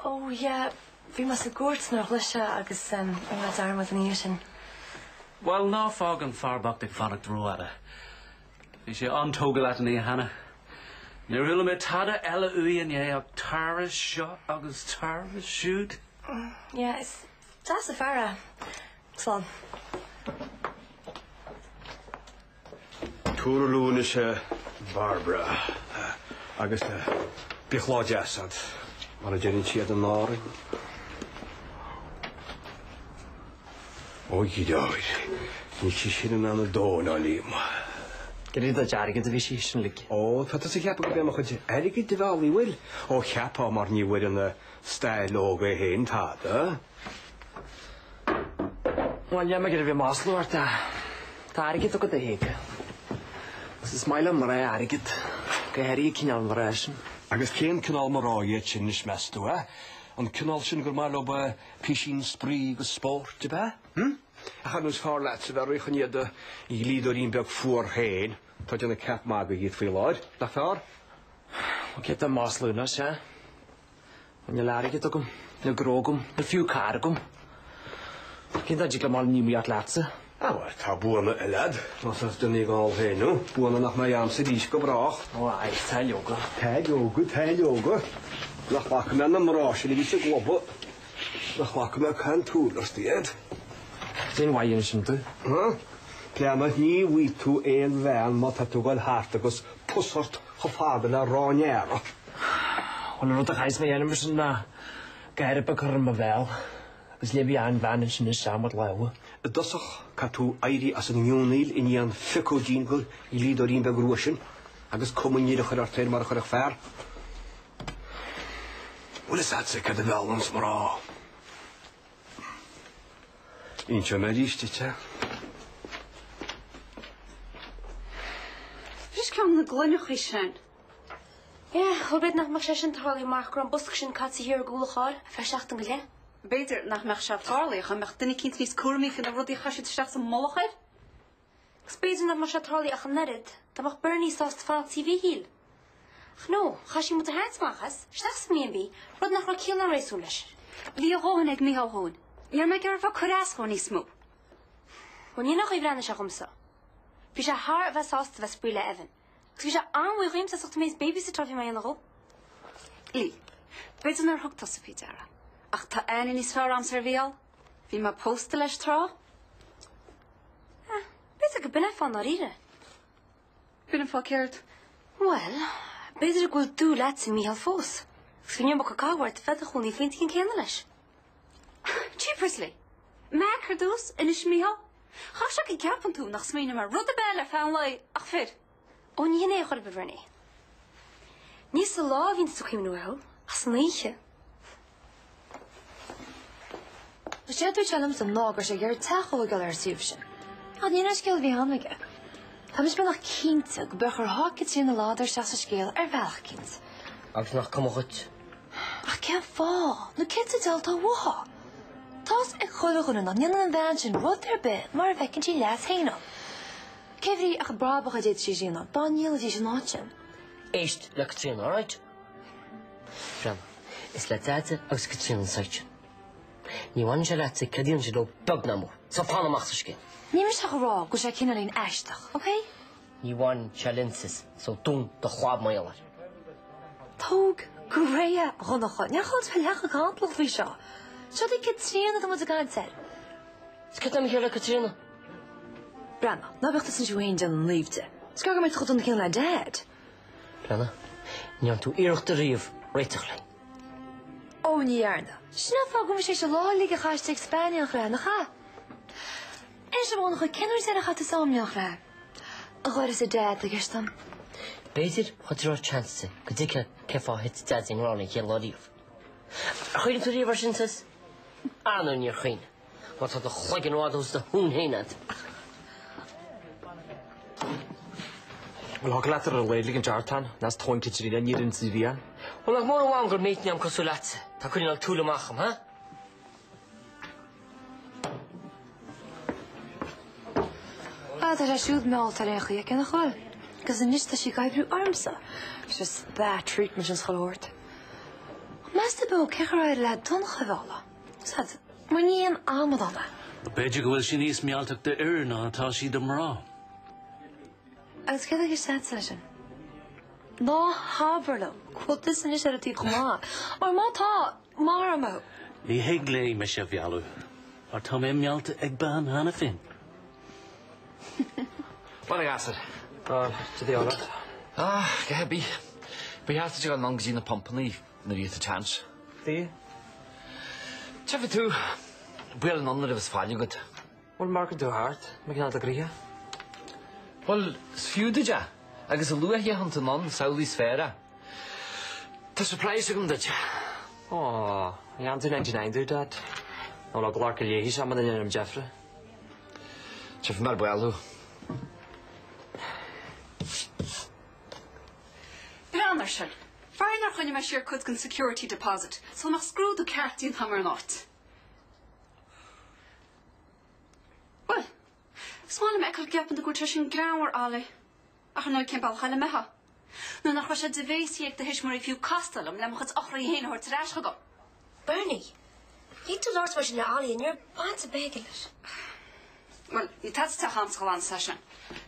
[SPEAKER 10] Oh yeah, bhí mé sa gcúirt nuair a ghlaoigh sé agus rinne mé dearmad ina dhiaidh sin.
[SPEAKER 9] Bhuel, ná fág an fear bocht ag fanacht rófhada. Bhí sé an-tógtha leat an oíche cheana. Níor chuala mé tada eile uaidh inné ach Tara seo agus Tara siúd.
[SPEAKER 10] Yeah, is deas an fear é. Slán.
[SPEAKER 14] Tabhair luain is ea Barbara. Agus bíodh lá deas a'd, mar a deireann siad in Árainn. Ó a dheartháir, níl sí sin in ann a dóthain a Liam.
[SPEAKER 3] Ag iarraidh do chuid airgid a bhí sí sin uilig.
[SPEAKER 14] Ó, tá tusa ag ceapadh gurb é mo chuid airgid a mheall í, bhfuil? Ó cheapfá mar ní bhfuair an stail óg é féin tada.
[SPEAKER 3] Bhuel, níl mé ag iarraidh a bheith maslach ort ach tá airgead agat a Shéaghdha. Agus is maith le mná airgead, go háirithe an cineál mná sin.
[SPEAKER 14] Agus cén cineál mná iad sin anois meas tú, eh? An cineál sin gur maith leo písín spraoi agus spóirt, ab ea? Hm? Ach ar nós fearr leatsa bheith ag rith i ndiaidh do dhlíodóirín beag fuar féin, atá ag déanamh ceap magaidh dhíot faoi láthair, nach fearr?
[SPEAKER 3] Bhuel, cé tá maslú anois, eh? Níl airgead agam, níl gnó agam, níl fiú carr agam. Cén dóigh a dtig liom dul in iomaíocht leatsa?
[SPEAKER 14] Ah bhuel, tá buanna eile a'd, más as Dún na nGall féin thú, buanna nach mbeidh a'msa arís go brách.
[SPEAKER 3] Ó aye, tá leoga.
[SPEAKER 14] Tá leoga, tá leoga. Nach bhfaca mé na mná sin a bhí sa gclub, nach bhfaca mé canúil ort iad.
[SPEAKER 3] Cén mhaith a dhéanann sin tú?
[SPEAKER 14] Huh? Breathnaigh, ní bhfaighidh tú aon bhean má tá tú ag dul thart agus pus ort chomh fada le Ráth an Earra.
[SPEAKER 3] Bhuel, an rud a chaithfeas mé a dhéanamh mar sin ná gáire beag a chur i mo bhéal agus léimfidh achan bhean ansin isteach mo lámha.
[SPEAKER 14] I dtosach, caithfidh tú éirí as an ngeonaíl i ndiaidh an phiocóidín den dhlíodóirín beag rua sin agus cuma an fhir a chur ort féin mar a chuirfeadh fear. Bhfuil fhios a'dsa cad a mheallanns mná? Inseoidh mé arís duit é.
[SPEAKER 6] Bhris ceann na gloineachaí sin.
[SPEAKER 10] Yeah, bhuel b'fhéidir nach mbeadh sé sin tarlaithe marach go raibh an bosca sin caite thiar i gcúl an chairr ar feadh seachtain go leith.
[SPEAKER 6] B'fhéidir nach mbeadh sé tarlaithe dá mbeadh duine eicínt níos cúramaí faoi na rudaí a chaith siad isteach sa mullach air.
[SPEAKER 10] Agus b'fhéidir nach mbeadh sé tarlaithe ach an oiread, dá mbeadh Bernie sásta fanacht tí Mhíchíl. Ach no, chaith sí muid a tharraingt amach as, isteach sa mB&B, rud nach raibh ciall ná réasún leis.
[SPEAKER 6] Bhí a dhóthain ag Mícheál dhúinn. Ní raibh mé ag iarraidh bheith ag cur as dhó níos mó.
[SPEAKER 10] Bhuel, ní hin an chaoi a bhreathnaigh sé dhomsa. Bhí sé thar a bheith sásta bheith ag spraoi le Evan. Agus bhí sé an-bhuíoch dhíomsa as ucht an méid babysitteáil a bhí mé a dhéanamh dhó.
[SPEAKER 6] Lee, b'fhéidir nár thug tusa faoi deara, ach tá aithne níos fearr a'msa ar Mhícheál. Bhí mé pósta leis tráth.
[SPEAKER 10] Ah, b'fhéidir go b'in é fáth i ndáiríre.
[SPEAKER 6] B'in an fáth céard?
[SPEAKER 10] Bhuel, b'fhéidir go bhfuil dúil a'dsa i Mícheál fós, agus bhí an iomarca caitheamh ort bheith i do chónaí faoin tigh céanna leis.
[SPEAKER 6] Jeepers, Lee! Mac ar dtús, anois Mícheál. Chaithfeadh sé go gceapann tú nach smaoiním ar rud ar bith eile ar feadh an lae ach fir.
[SPEAKER 10] Ó, ní hin é a chor ar bith, a Bhernie. Ní sa lá a bhíonn tú ag cuimhniú orthu, ach san oíche. Is é a dúirt sé liomsa ná go raibh sé ag iarraidh teach a thógáil ar an suíomh sin. Ach ní hin an scéal a bhí cheana aige. Tá mise beagnach cinnte go b'é chuir sháigh Caitríona Lauder isteach sa scéal ar bhealach eicínt.
[SPEAKER 2] Agus nach cuma dhuit?
[SPEAKER 10] Ach cén fáth? Nó cén teideal atá uathu? Tá's ag chuile dhuine nach ndéanann an bhean sin rud ar bith mura bhfeiceann sí leas féin ann. Cé bhrí ach brabach a d'fhéadfadh sí a dhéanamh dá ndíolfaidís an áit sin?
[SPEAKER 2] Éist le Caitríona, alright? Breathnaigh, is le Deaide agus Caitríona an site sin. Ní bhaineann sé leatsa céard a dhéanann siad leo beag ná mór, so fan amach as an scéal.
[SPEAKER 10] Níl mise ach ag rá go bhfuil sé cineáilín aisteach, ok?
[SPEAKER 2] Ní bhaineann sé liomsa, so dún do chlab mar gheall air.
[SPEAKER 10] Tóg go réidh é, a Dhonncha, níor chóir duit bheith leath chomh cantalach faoi seo. Seo í Caitríona atá muid ag caint air.
[SPEAKER 2] Is cad tá mícheart le Caitríona?
[SPEAKER 10] Breathnaigh, ná bíodh tusa féin ag déanamh naoimh di. Is gearr go mbeidh tú chomh dona céanna le Dad.
[SPEAKER 2] Breathnaigh, ní dhearna tú iarracht ariamh réiteach linn.
[SPEAKER 10] Ó, ní dhearna. Sin an fáth go raibh mise théis an lá uilig a chaitheamh istigh ag Spáinne an chreach, nach ea? Inis dom, a Dhonncha, cén uair deireanach a chaith tú am leo, an chreach? A dh'uireasa Dad, tá ceist agam.
[SPEAKER 2] B'fhéidir, chun tabhairt seans di go dtuigfeá cén fáth a thit Deaidí i ngrá léi an chéad lá riamh. Ar chuimhnigh tú riamh air sin, sis? Ah, no, níor chuimhnigh. Mar tá do chloigeann rófhada os do thóin féin agat.
[SPEAKER 3] Bhuel, thig leat ar a laghad ligint ort ann, nas tóin Caitríona, ní raibh an bhí ann.
[SPEAKER 2] Bhuel, nach mór amháin gur mate agam cosúil leatsa, tá coinneáil túil amach agam, ha?
[SPEAKER 10] Ah, tá sé siúd meallta ar aon chaoi aici, nach bhfuil? Agus anois tá sí ag oibriú ormsa. Agus is spa treatment an chuile shórt. Meas tú beo cén chaoi ar éirigh le Donncha a mhealladh? Sad, mar ní haon amadán é.
[SPEAKER 9] B'fhéidir go bhfuil sí níos mealltach d'fhir ná atá sí do mná.
[SPEAKER 10] Agus céard a gceist agatsa leis sin? Ná habair liom go bhfuil tusa anois ar an taobh chomh maith, mar má tá, maróidh mé thú.
[SPEAKER 9] Ní thig léi mise a mhealladh, mar tá mé meallta ag bean cheana féin.
[SPEAKER 3] Bhuel, a ghasúir, tá dé ort. Ah, go hebí. Ba cheart duit a ghabháil anonn go dtí na pumpanna nuair a gheobhaidh tú chance. Dia. Tchífidh tú, buail anonn nuair a bheas faill agat. Bhuel, marcann tú thart, mo chineál de ghnoithe. Bhuel, is fiú duit é, agus a luaithe a théann tú anonn, is amhlaidh is fearr é. Tá surprise agam duit. Aww, dhein tú 99 domh, Dad. Nó le glár go léifidh sé muna ndéanaim deifre. Tchífidh mé ar ball thú.
[SPEAKER 6] Breathnaigh air sin. Fear nár choinnigh mé siar cuid den security deposit sula mbeadh scrúdú ceart déanta agam ar an áit. Bhuel, is maith liom a fheiceáil go gceapann tú go bhfuil sé sin greannmhar, Ollie. Ach ar ndóigh cén bealach eile a mbeifeá? Nuair nach raibh sé de bhéasaí ag do thuismitheoirí fiú castáil liom le mo chuid eochraí féin a thabhairt ar ais chugam.
[SPEAKER 21] Bernie, Níl tú labhairt mar sin le Ollie, ní raibh baint ar bith aige leis.
[SPEAKER 6] Bhuel, níl tada sa teach a'msa chomh ansa sin.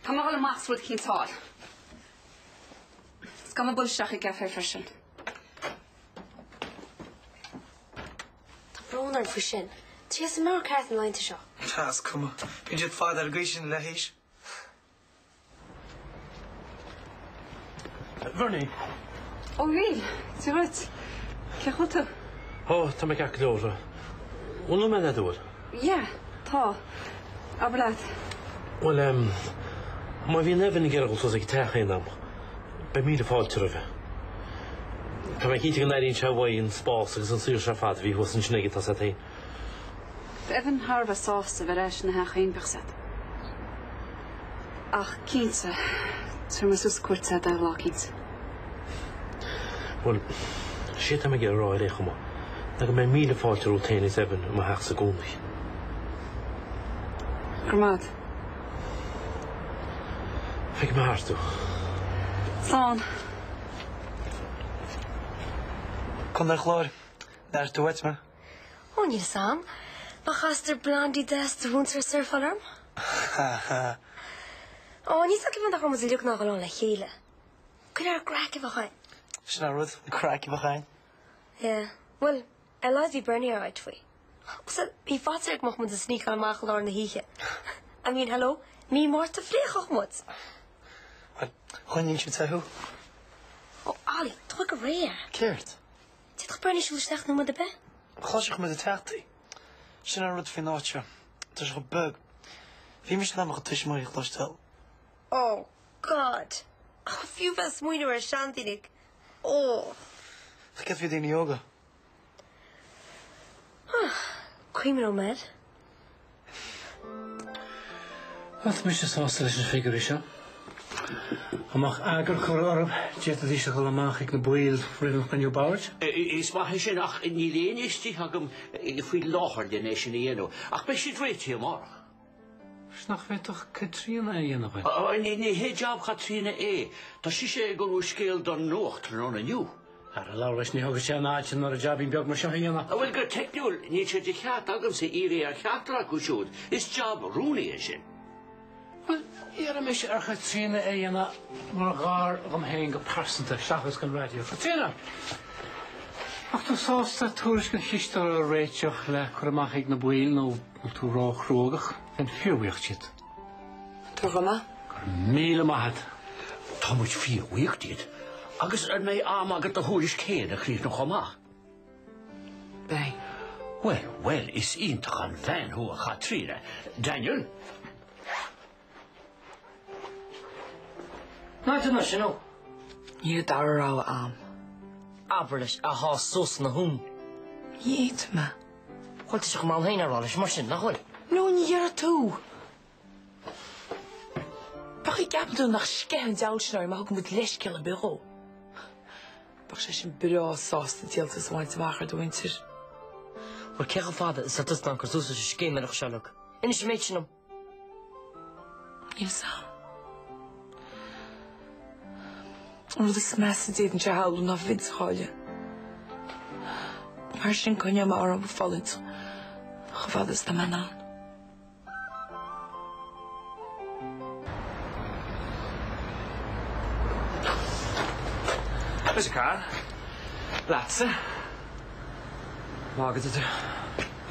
[SPEAKER 6] Tá mé ag dul amach is rud eicínt a fháil. Is gá mé bualadh isteach i gcafé freisin.
[SPEAKER 21] Tá brón orm faoi sin. Tá sé as a meabhair ceart na laethanta seo.
[SPEAKER 7] Tá, is cuma. Bíonn siad fada ar an gcaoi sin i leith aois.
[SPEAKER 9] Bernie.
[SPEAKER 6] Ó Bhil, Dia dhuit. Cén chaoi a bhfuil tú?
[SPEAKER 9] Ó, tá mé ceart go leor. Bhfuil nóiméad agat, an bhfuil?
[SPEAKER 6] Yeah, tá. Abair leat.
[SPEAKER 9] Bhuel, em, má bhíonn Evan ag iarraidh dul suas ag an teach aon am, beidh míle fáilte roimhe. Tá mé cinnte go n-airíonn sé uaidh an spás agus an saoirse ar fad a bhí thuas ansin aige, tá 's agat féin.
[SPEAKER 6] Tá Evan thar a bheith sásta bheith ar ais ina theach féin, bíodh 's agat. Ach cinnte, tabharfaidh mé suas cuairt air lá eicínt.
[SPEAKER 9] Bhuel, sé atá mé ag iarraidh a rá ar aon chuma, ná go mbeidh míle fáilte romhat féin is Evan i mo theachsa i gcónaí.
[SPEAKER 6] Go raibh maith agat.
[SPEAKER 9] Feicfidh mé thart thú.
[SPEAKER 6] Slán.
[SPEAKER 7] Contae an Chláir, an airigh tú uait mé?
[SPEAKER 21] Ó, níl 'fhios a'm. Má chastar blondie deas do mhúinteoir surfáil orm?
[SPEAKER 7] Ha ha.
[SPEAKER 21] Ó, níl 'fhios a'm cén fáth nach raibh muid uilig in ann dul ann le chéile. Cuimhnigh ar an gcraic a bheadh ann.
[SPEAKER 7] Sin an rud, an craic a bheadh ann.
[SPEAKER 21] Yeah. Bhuel, ar a laghad bhí Bernie alright faoi. Bhuel, bhí faitíos air go mbeadh muid ag sneakáil amach i lár na hoíche. I mean, hello, mí Márta fliuch muid.
[SPEAKER 7] Bhuel, choinnigh siad te thú.
[SPEAKER 21] Ó, Ollie, tóg go réidh é.
[SPEAKER 7] Céard?
[SPEAKER 21] D'fhéadfadh Bernie siúl isteach nóiméad ar bith.
[SPEAKER 7] Chloisfeadh muid ag teacht í. Sin an rud faoin áit seo. Tá sé chomh beag. Bhí mise in ann mo chuid tuismitheoirí a chloisteáil.
[SPEAKER 21] Oh God! Oh, fiú bheith ag smaoineamh ar seandaoine. Oh.
[SPEAKER 7] Ach céard faoi daoine óga?
[SPEAKER 21] Ah, cuimhin nóiméad.
[SPEAKER 9] Bhuel, tá mise sásta leis na figiúirí seo. Dá mbeadh eagar curtha orthu, d'fhéadfaidís a dhul amach ag na baill roimh an chruinniú boird.
[SPEAKER 8] Is maith é sin, ach níl éinne istigh agam faoi láthair len é sin a dhéanamh. Ach beidh siad réitithe amárach.
[SPEAKER 9] 'Is nach bhféadfadh Caitríona é a dhéanamh dhuit?
[SPEAKER 8] Ní hé jab Chaitríona é. Tá sise ag ullmhú scéal don Nuacht tráthnóna inniu.
[SPEAKER 9] Ara labhair leis, ní thógfaidh sé an fhad sin orthu jaibín beag mar seo a dhéanamh.
[SPEAKER 8] Bhuel, go teicniúil, níl sé de cheart agamsa iarraidh ar cheachtar acu siúd. Is jab rúnaí é sin.
[SPEAKER 9] Bhuel, iarrfaidh mise ar Chaitríona é a dhéanamh mar ghar dhom féin go pearsanta, seachas don raidió. Caitríona! Nach tú sásta tuairisc an chisteora a réiteach le cur amach ag na baill nó bhfuil tú ró-chruógach? Bheinn fíorbhuíoch díot.
[SPEAKER 5] Tabhair dhom é.
[SPEAKER 9] Go raibh míle maith a't.
[SPEAKER 8] Tá muid fíorbhuíoch díot. Agus an mbeidh am agat do thuairisc féin a chríochnú chomh maith?
[SPEAKER 5] Beidh.
[SPEAKER 8] Bhuel, bhuel, is iontach an bhean thú, a Chaitríona. Daniel?
[SPEAKER 2] Ná déan sin, ó.
[SPEAKER 5] Níl dara rogha a'm.
[SPEAKER 2] Abair leis a shá suas ina thún.
[SPEAKER 5] Ní fhéadfaidh mé.
[SPEAKER 2] Bhuel, tá sé chomh maith liom féin a rá leis mar sin, nach bhfuil?
[SPEAKER 5] No, ní dhéarfaidh tú. Cén chaoi a gceapann tú nach sceithfidh an diabhal sin orainn má thugann muid leithscéal ar bith dhó. Bheadh sé sin breá sásta díoltas a bhaint amach ar do mhuintir.
[SPEAKER 2] Bhuel, cé chomh fada is atá tusa in ann cur suas leis an scéiméireacht seo uilig? Inis an méid sin dom.
[SPEAKER 5] Níl 'fhios a'm. An rud is measa a d'fhéadfainnse a shamhlú ná Vince a chailleadh. Mar sin coinneoidh mé orm ag fulaingt chomh fada is atá mé in ann.
[SPEAKER 3] Leis an carr. Leatsa. Maith agat tú.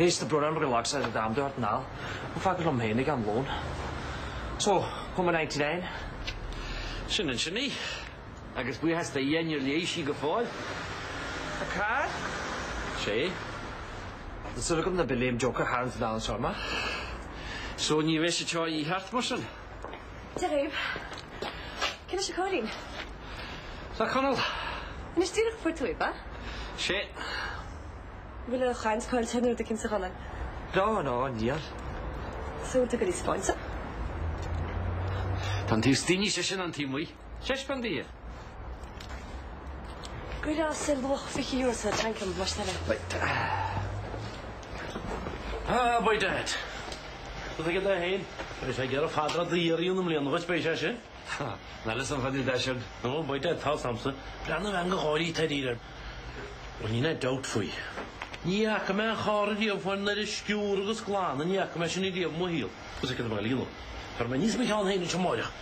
[SPEAKER 3] Éist, tá brón orm gur lag sé d'am do thart anall. Ó fág liom féin ag am lóin. So, Cuma 99?
[SPEAKER 8] Sin ansin í.
[SPEAKER 3] Agus buíochas do Dhia níor léigh sí go fóill.
[SPEAKER 7] A carr?
[SPEAKER 3] Sé.
[SPEAKER 7] Tá súil agam ná beidh Liam Joker tharraingt anall anseo mé.
[SPEAKER 3] So ní bheidh sé seo a dhíth ort mar sin?
[SPEAKER 21] Dia dhaoibh. Cén leis a Chóilín?
[SPEAKER 3] Tá Conall.
[SPEAKER 21] Anois díreach fuair tú é, ba?
[SPEAKER 3] Sé.
[SPEAKER 21] Bhfuil a chaint caillte nó rud éicint a Chonaill?
[SPEAKER 3] No, no, níl.
[SPEAKER 21] So tú go dtí Spáinn?
[SPEAKER 3] Tá an taobh istigh níos deise ná an taobh amuigh. Taispeáin di.
[SPEAKER 21] Cuir as ar luach €20 sa tanc agam, más eile.
[SPEAKER 3] Right.
[SPEAKER 9] Ah, by dad. Rud éigin dó féin. Beidh sé ag iarraidh fada d'iarraidh na mbliana dhuit, beidh sé sin.
[SPEAKER 3] Níl fhios a'm fá dtaobh de sin.
[SPEAKER 9] No, by dad, tá's a'msa. Breathnaigh an bhean go háirithe ar iarraidh. Bhuel, níl aon dabht faoi. Ní fhaca mé an carr riamh faoin oiread sciúradh agus glanadh, ní fhaca mé sin riamh i mo shaol. Agus ag an bhaile dhéanamh. Tabharfaidh mé aníos mo cheann féin anseo amáireach.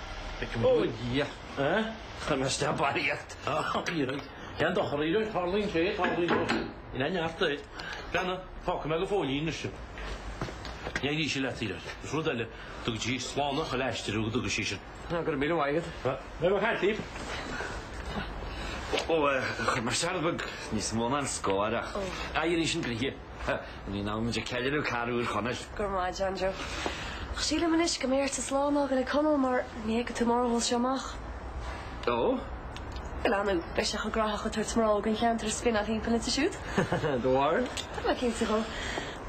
[SPEAKER 9] Feicfidh mé.
[SPEAKER 3] Ó, Dhia.
[SPEAKER 9] Eh?
[SPEAKER 3] Chuir mé isteach barraíocht.
[SPEAKER 9] Ah, iarraidh. Cén dochar a iarraidh? Tarlaíonn sé, tarlaíonn sé. In aon neart air. Breathnaigh, fágfaidh mé go fóill í anois. Ní éiríonn sí leat, iarraidh. Is rud eile, dtugann sí slán a chuile aistear go dtugann sí sin.
[SPEAKER 3] Go raibh míle maith agat.
[SPEAKER 9] Beidh mé ag caint libh.
[SPEAKER 3] Ó, chuir mé isteach rud beag níos mó ná an scór ach éiríonn sin gnoithe. Ní in am muid ag ceiliúradh carr úr Chonaill.
[SPEAKER 21] Go raibh maith agat, John Joe. Ach sílim anois go mbeidh ort slán a fhágáil ag Conall mar ní fheicfidh tú amárach a bhfuil sé amach.
[SPEAKER 3] Ó?
[SPEAKER 21] Bhuel, ar ndóigh, beidh sé chomh graitheach ag tabhairt mná den cheantar a spinneáil thimpeall inti siúd.
[SPEAKER 3] Do bharúil?
[SPEAKER 21] Tá mé cinnte dhó.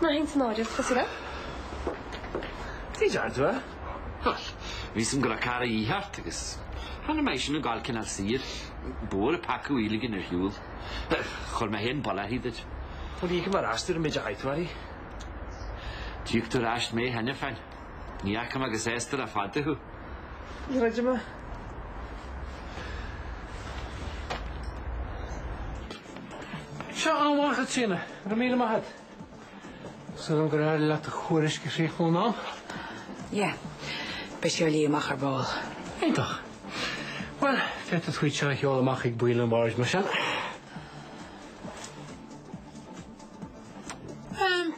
[SPEAKER 21] Ná haon san áireamh, cosúil le.
[SPEAKER 3] Ní dear tú é. Bhuel, bhí 'fhios a'm go raibh carr a dhíth ort agus chan raibh mé sin ag gabháil cineál saor. B'fhuar an peaca í a ligean ar shiúl. Chuir mé féin buille uirthi duit.
[SPEAKER 7] Bhuel, íocfaidh mé ar ais tú an méid a chaith tú uirthi.
[SPEAKER 3] D'íoc tú ar ais mé cheana féin. Ní fhaca mé go sásta le fada thú.
[SPEAKER 7] Ní chreidim é.
[SPEAKER 9] Seo an-mhaith, a Chaitríona. Go raibh míle maith agat. Súil agam gur éirigh leat do thuairisc a chríochnú in am.
[SPEAKER 5] Yeah. Beidh sé ar líne amach ar ball.
[SPEAKER 9] Iontach. Bhuel, féadfaidh tú iad seo a sheoladh amach ag baill an bhoird mar sin. Ehm,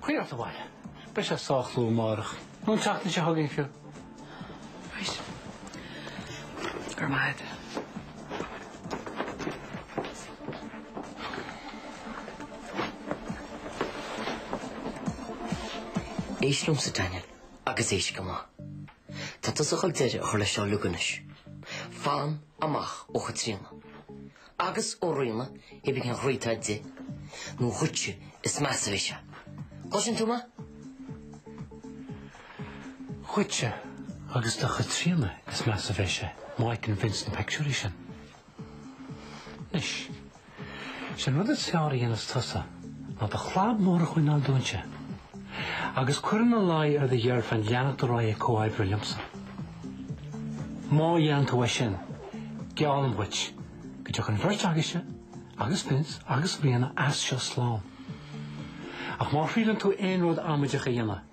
[SPEAKER 9] coinnigh ort abhaile. Beidh sé sách luath amárach. Nó an tseachtain seo chugainn fiú.
[SPEAKER 5] Right. Go raibh maith agat.
[SPEAKER 2] Éist liomsa, Daniel, agus éist go maith. Tá tusa ag dul deireadh a chur leis seo uilig anois. Fan amach ó Chaitríona. Agus ó Ríona, hé bith cén chroí atá di, nó dhuitse is measa a bheidh sé. Cloiseann tú mé?
[SPEAKER 9] Dhuitse agus do Chaitríona is measa a bheidh sé, má fheiceann Vince na pictiúirí sin. Anois, sé an rud is fearr a dhéanfas tusa ná do chlab mór a choinneáil dúinte agus cuir ina luí ar do girlfriend leanacht ar aghaidh ag comhoibriú liomsa. Má dhéanann tú é sin, geallaim dhuit go dtiocfaidh an bheirt agaibhse agus Vince agus Ríona as seo slán. Ach má thriaileann tú aon rud amaideach a dhéanamh,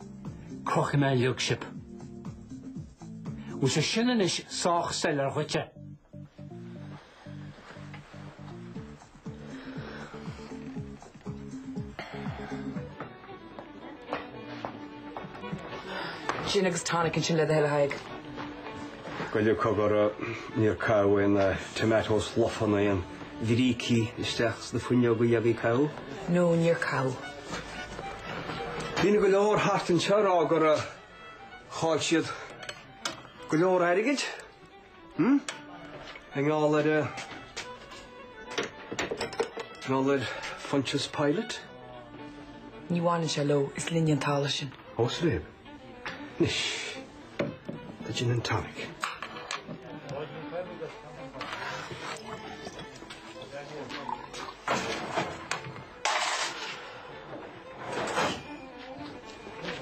[SPEAKER 9] crochfaidh mé uilig sibh. Bhfuil sé sin anois sách soiléir dhuitse?
[SPEAKER 5] Gin agus tonic ansin le do thoil a Thaidhg.
[SPEAKER 14] Goile cogar níor caitheadh aon tomatoes lofa ná aon bhrící isteach sna fuinneoga dheagaí caitheadh?
[SPEAKER 5] No, níor caitheadh.
[SPEAKER 14] Daoine go leor thart anseo ag rá gur chaill siad go leor airgid. Hm? I ngeall ar, ngeall ar Phontius Pilate?
[SPEAKER 5] Ní bhaineann sé leo, is linne an talamh sin.
[SPEAKER 14] Ós libh. Anois, the gin and tonic.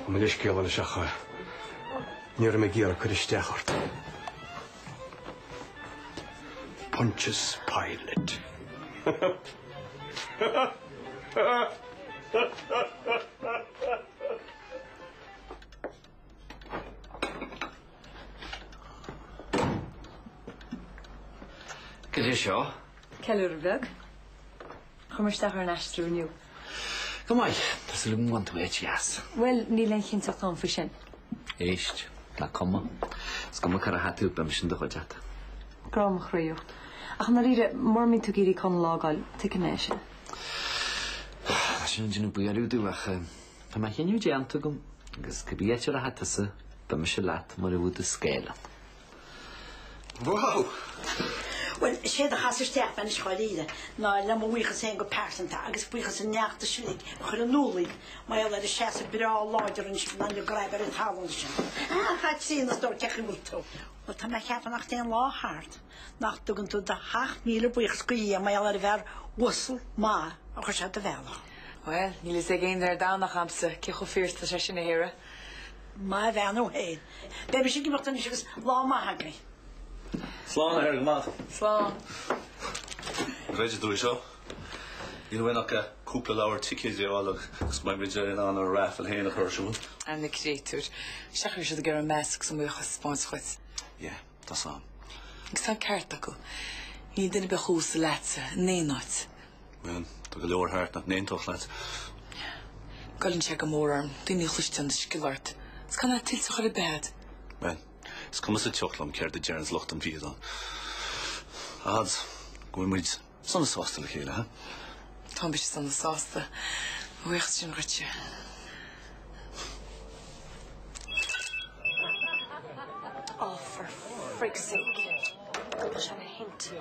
[SPEAKER 14] Mo leithscéal anois ach ní raibh mé ag iarraidh cur isteach ort. Pontius Pilate.
[SPEAKER 3] Cad é seo?
[SPEAKER 21] Ceiliúradh beag. Chuir mé isteach ar an aistriú inniu.
[SPEAKER 3] Go maith. Tá súil agam go bhfaigheann tú áit dheas.
[SPEAKER 21] Bhuel, níl aon chinnteacht ann faoi sin.
[SPEAKER 3] Éist, nach cuma. Is cuma cá rachaidh tú, beidh mise in do chuideachta.
[SPEAKER 21] Grá mo chroí.
[SPEAKER 10] Ach i ndáiríre, mura mbíonn tú ag iarraidh Conall a fhágáil, tuigfidh mé é sin.
[SPEAKER 3] Tá sin ag déanamh buaireamh domh ach tá mo chinneadh déanta agam agus cibé áit a rachaidh tusa, beidh mise leat mar a bheadh do scáil ann.
[SPEAKER 4] Wow!
[SPEAKER 11] Bhuel, is éard a chas isteach mé anois dháiríre ná le mo bhuíochas féin go pearsanta agus buíochas an fheachtais uilig a chur in iúl daoibh mar gheall ar an seasamh breá láidir a rinne sibh in aghaidh na graib ar an talamh ansin. Ah, a Chaitríona, a stór, cén chaoi a bhfuil tú? Bhuel, tá mé ag ceapadh nach dtéann lá thart nach dtugann tú do sheacht míle buíochas go Dhia mar gheall ar an bhfear uasal maith a chuir sé i do bhealach.
[SPEAKER 5] Bhuel, níl fhios ag aon duine ar domhan ach a'msa cé chomh fíor is atá sé sin, a Shéara.
[SPEAKER 11] Maith a bhean thú féin. Beidh mise ag imeacht anois agus lá maith agaibh.
[SPEAKER 4] Slán, a Shéara, go maith.
[SPEAKER 5] Slán.
[SPEAKER 4] An gcreideann tú é seo? Níl uainn ach cúpla leabhar ticéid a fháil agus beidh muid in ann ár raffle féin a chur ar siúl.
[SPEAKER 5] Ah, na créatúir. Sea go raibh siad ag iarraidh meas agus a mbuíochas a spáint dhuit.
[SPEAKER 4] Yeah, tá 's a'm.
[SPEAKER 5] Agus tá an ceart acu. Níl duine ar bith chomh uasal leatsa in aon áit.
[SPEAKER 4] Bhuel, tá go leor thart nach n-aontódh leat.
[SPEAKER 5] Goilleann sé go mór orm, daoine a chloisteáil ina sciolladh ort. Is gan é tuillte chor ar bith agat.
[SPEAKER 4] Bhuel, is cuma sa tsioc liom céard a deireanns lucht an bhiadáin. A fhad go bhfuil muid sona sásta le chéile, ha?
[SPEAKER 5] Tá mise sona sásta. A bhuíochas sin dhuitse.
[SPEAKER 10] Oh, for frig's sake. Tá sé ina hint.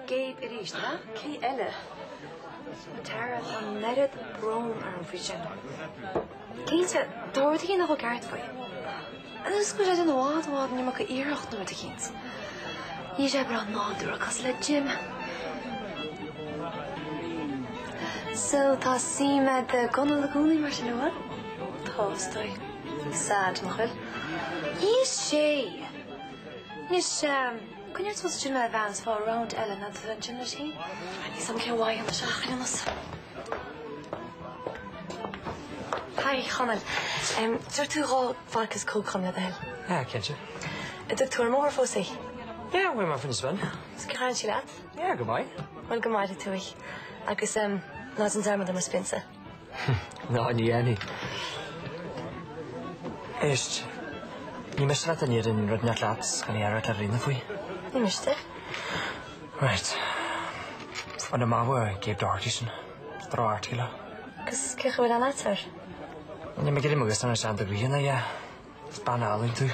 [SPEAKER 10] Gabe arís, ab ea? Cé eile? Oh, Tara, tá an oiread brón orm faoi sin. Cinnte, tá rud éigin nach bhfuil ceart faoi. Anuas go bhfuil sé déanamh i bhfad, i bhfad an iomarca iarracht nó rud eicínt. Níl sé breá nádúrtha cosúil le Jim. So, tá suim a'd i gConall i gcónaí mar sin, an bhfuil? Tá, is dóigh. Sad, nach bhfuil? Níl sé! Anois, coinnigh ort suas ansin a bhean is fág round eile ná tú ansin leis féin. Níl 'fhios a'm cén mhaith an seach ionas. Hi, Chonaill. Tabharfaidh tú dhá vodka is coke dhom le do thoil.
[SPEAKER 7] Yeah, cinnte.
[SPEAKER 10] An dtug tú ar an mbóthar fós í?
[SPEAKER 7] Yeah, bhí mé faoina spin.
[SPEAKER 10] Is cén chaoi a sí leat?
[SPEAKER 7] Yeah, go maith.
[SPEAKER 10] Bhuel, go maire tú í. Agus ná déan dearmad ar mo spionsa.
[SPEAKER 7] Ná ní dhéanfaidh. Éist, ní miste leat an iarraidh rud inteacht leat gan iarracht ar Ríona faoi.
[SPEAKER 10] Ní miste.
[SPEAKER 7] Right. Bhain amach uaidh Gabe Doherty sin. Droch-article.
[SPEAKER 10] Agus cén chaoi a bhfuil aithne agat air?
[SPEAKER 7] Níl mé ag iarraidh mo ghiosán a sean do Ríona, yeah. Is bean álainn tú. Tá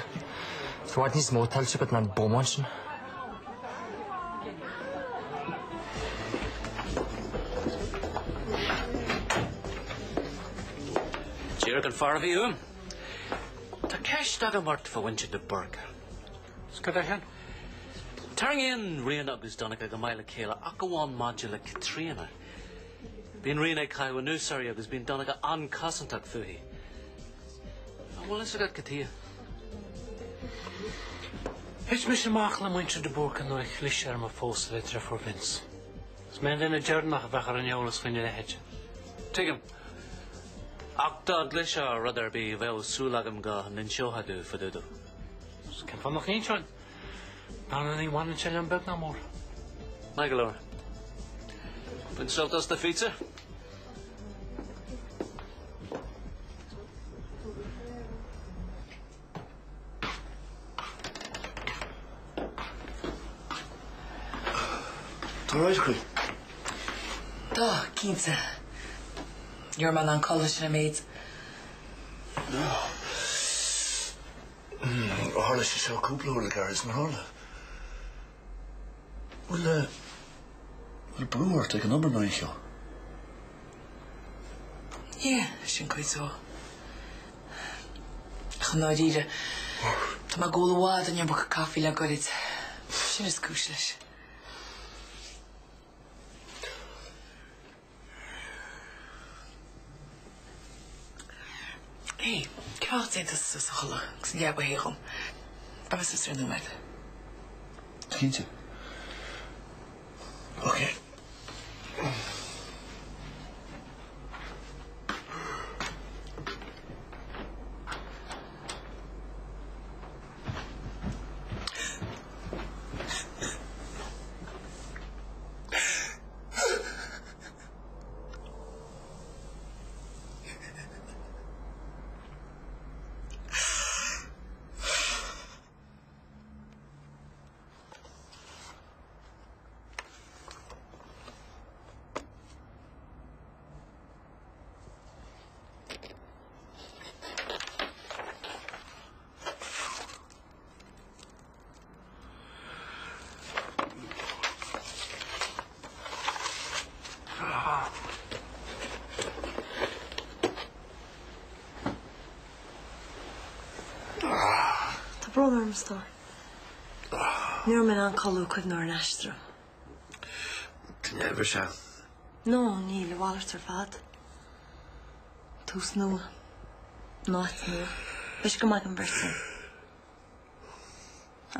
[SPEAKER 7] i bhfad níos mó tuillte agat ná an bómán sin.
[SPEAKER 9] Díreach an fear a bhí uaim. Tá ceist agam ort fá mhuintir de Búrca. Is cad é sin? Tarraingíonn Ríona agus Donncha go maith le chéile ach amháin maidir le Caitríona. Bíonn Ríona ag caitheamh anuas uirthi agus bíonn Donncha an-chosantach fúithi. An bhfuil fhios agat cad chuige?
[SPEAKER 12] Thit mise amach le muintir de Búrca nuair a chlis ar mo phósadh le deirfiúr Vince. Is mé an duine deireanach a bheadh ar an eolas faoina leithéid.
[SPEAKER 9] Tuigim. Ach dá gclisfeadh rud ar bith bheadh súil agam go n-inseofá domh fá dtaobh dó.
[SPEAKER 12] Cén fáth nach n-inseoinn? Dar ndóigh ní bhaineann sé liom beag ná mór.
[SPEAKER 9] Maith go leor. Bain sult as do phizza.
[SPEAKER 4] Tá right acu.
[SPEAKER 5] Tá, cinnte. Ní raibh mé in ann codladh sin an méid.
[SPEAKER 4] Tharla sé seo cúpla uair le gairid, nár tharla? Bhfuil bhfuil brú ort ag an obair nó aon cheo?
[SPEAKER 5] Yeah, sin cuid dó. Ach i ndáiríre, tá mé ag ól i bhfad an iomarca caife le goirid. Sin is cúis leis. Hey, cén fáth nach dtéann tusa suas a chodladh agus an leaba a théamh dhom? Beidh mé suas ar nóiméad.
[SPEAKER 4] Cinnte. Ok.
[SPEAKER 10] Brón orm, a stór. Ní raibh mé in ann codladh ag cuimhneamh ar an aistear.
[SPEAKER 3] Duine ar sé.
[SPEAKER 10] No, níl, a mhalairt ar fad. Tús nua. In áit nua. Beidh sé go maith don bheirt againn.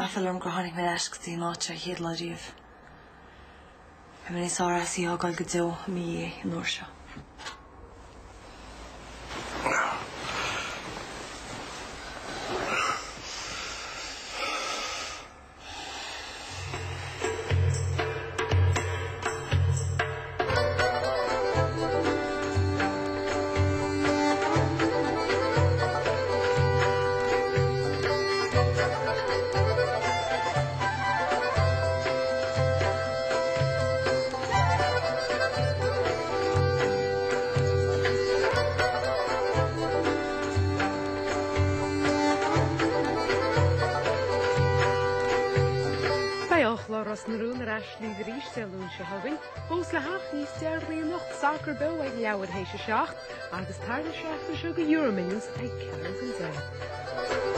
[SPEAKER 10] Aiféala orm gur tháinig mé ar ais go dtí an áit seo an chéad lá riamh. Beidh mé níos fearr as í a fhágáil go deo i mo dhiaidh an uair seo.
[SPEAKER 1] Beidh an-chlár Ros na Rún ar ais libh arís Dé Luain seo chugainn, fós le theacht níos deireanaí anocht, sacar beo ag leathuair théis 7 agus tar an seachtain seo go Euromillions ag 9:45.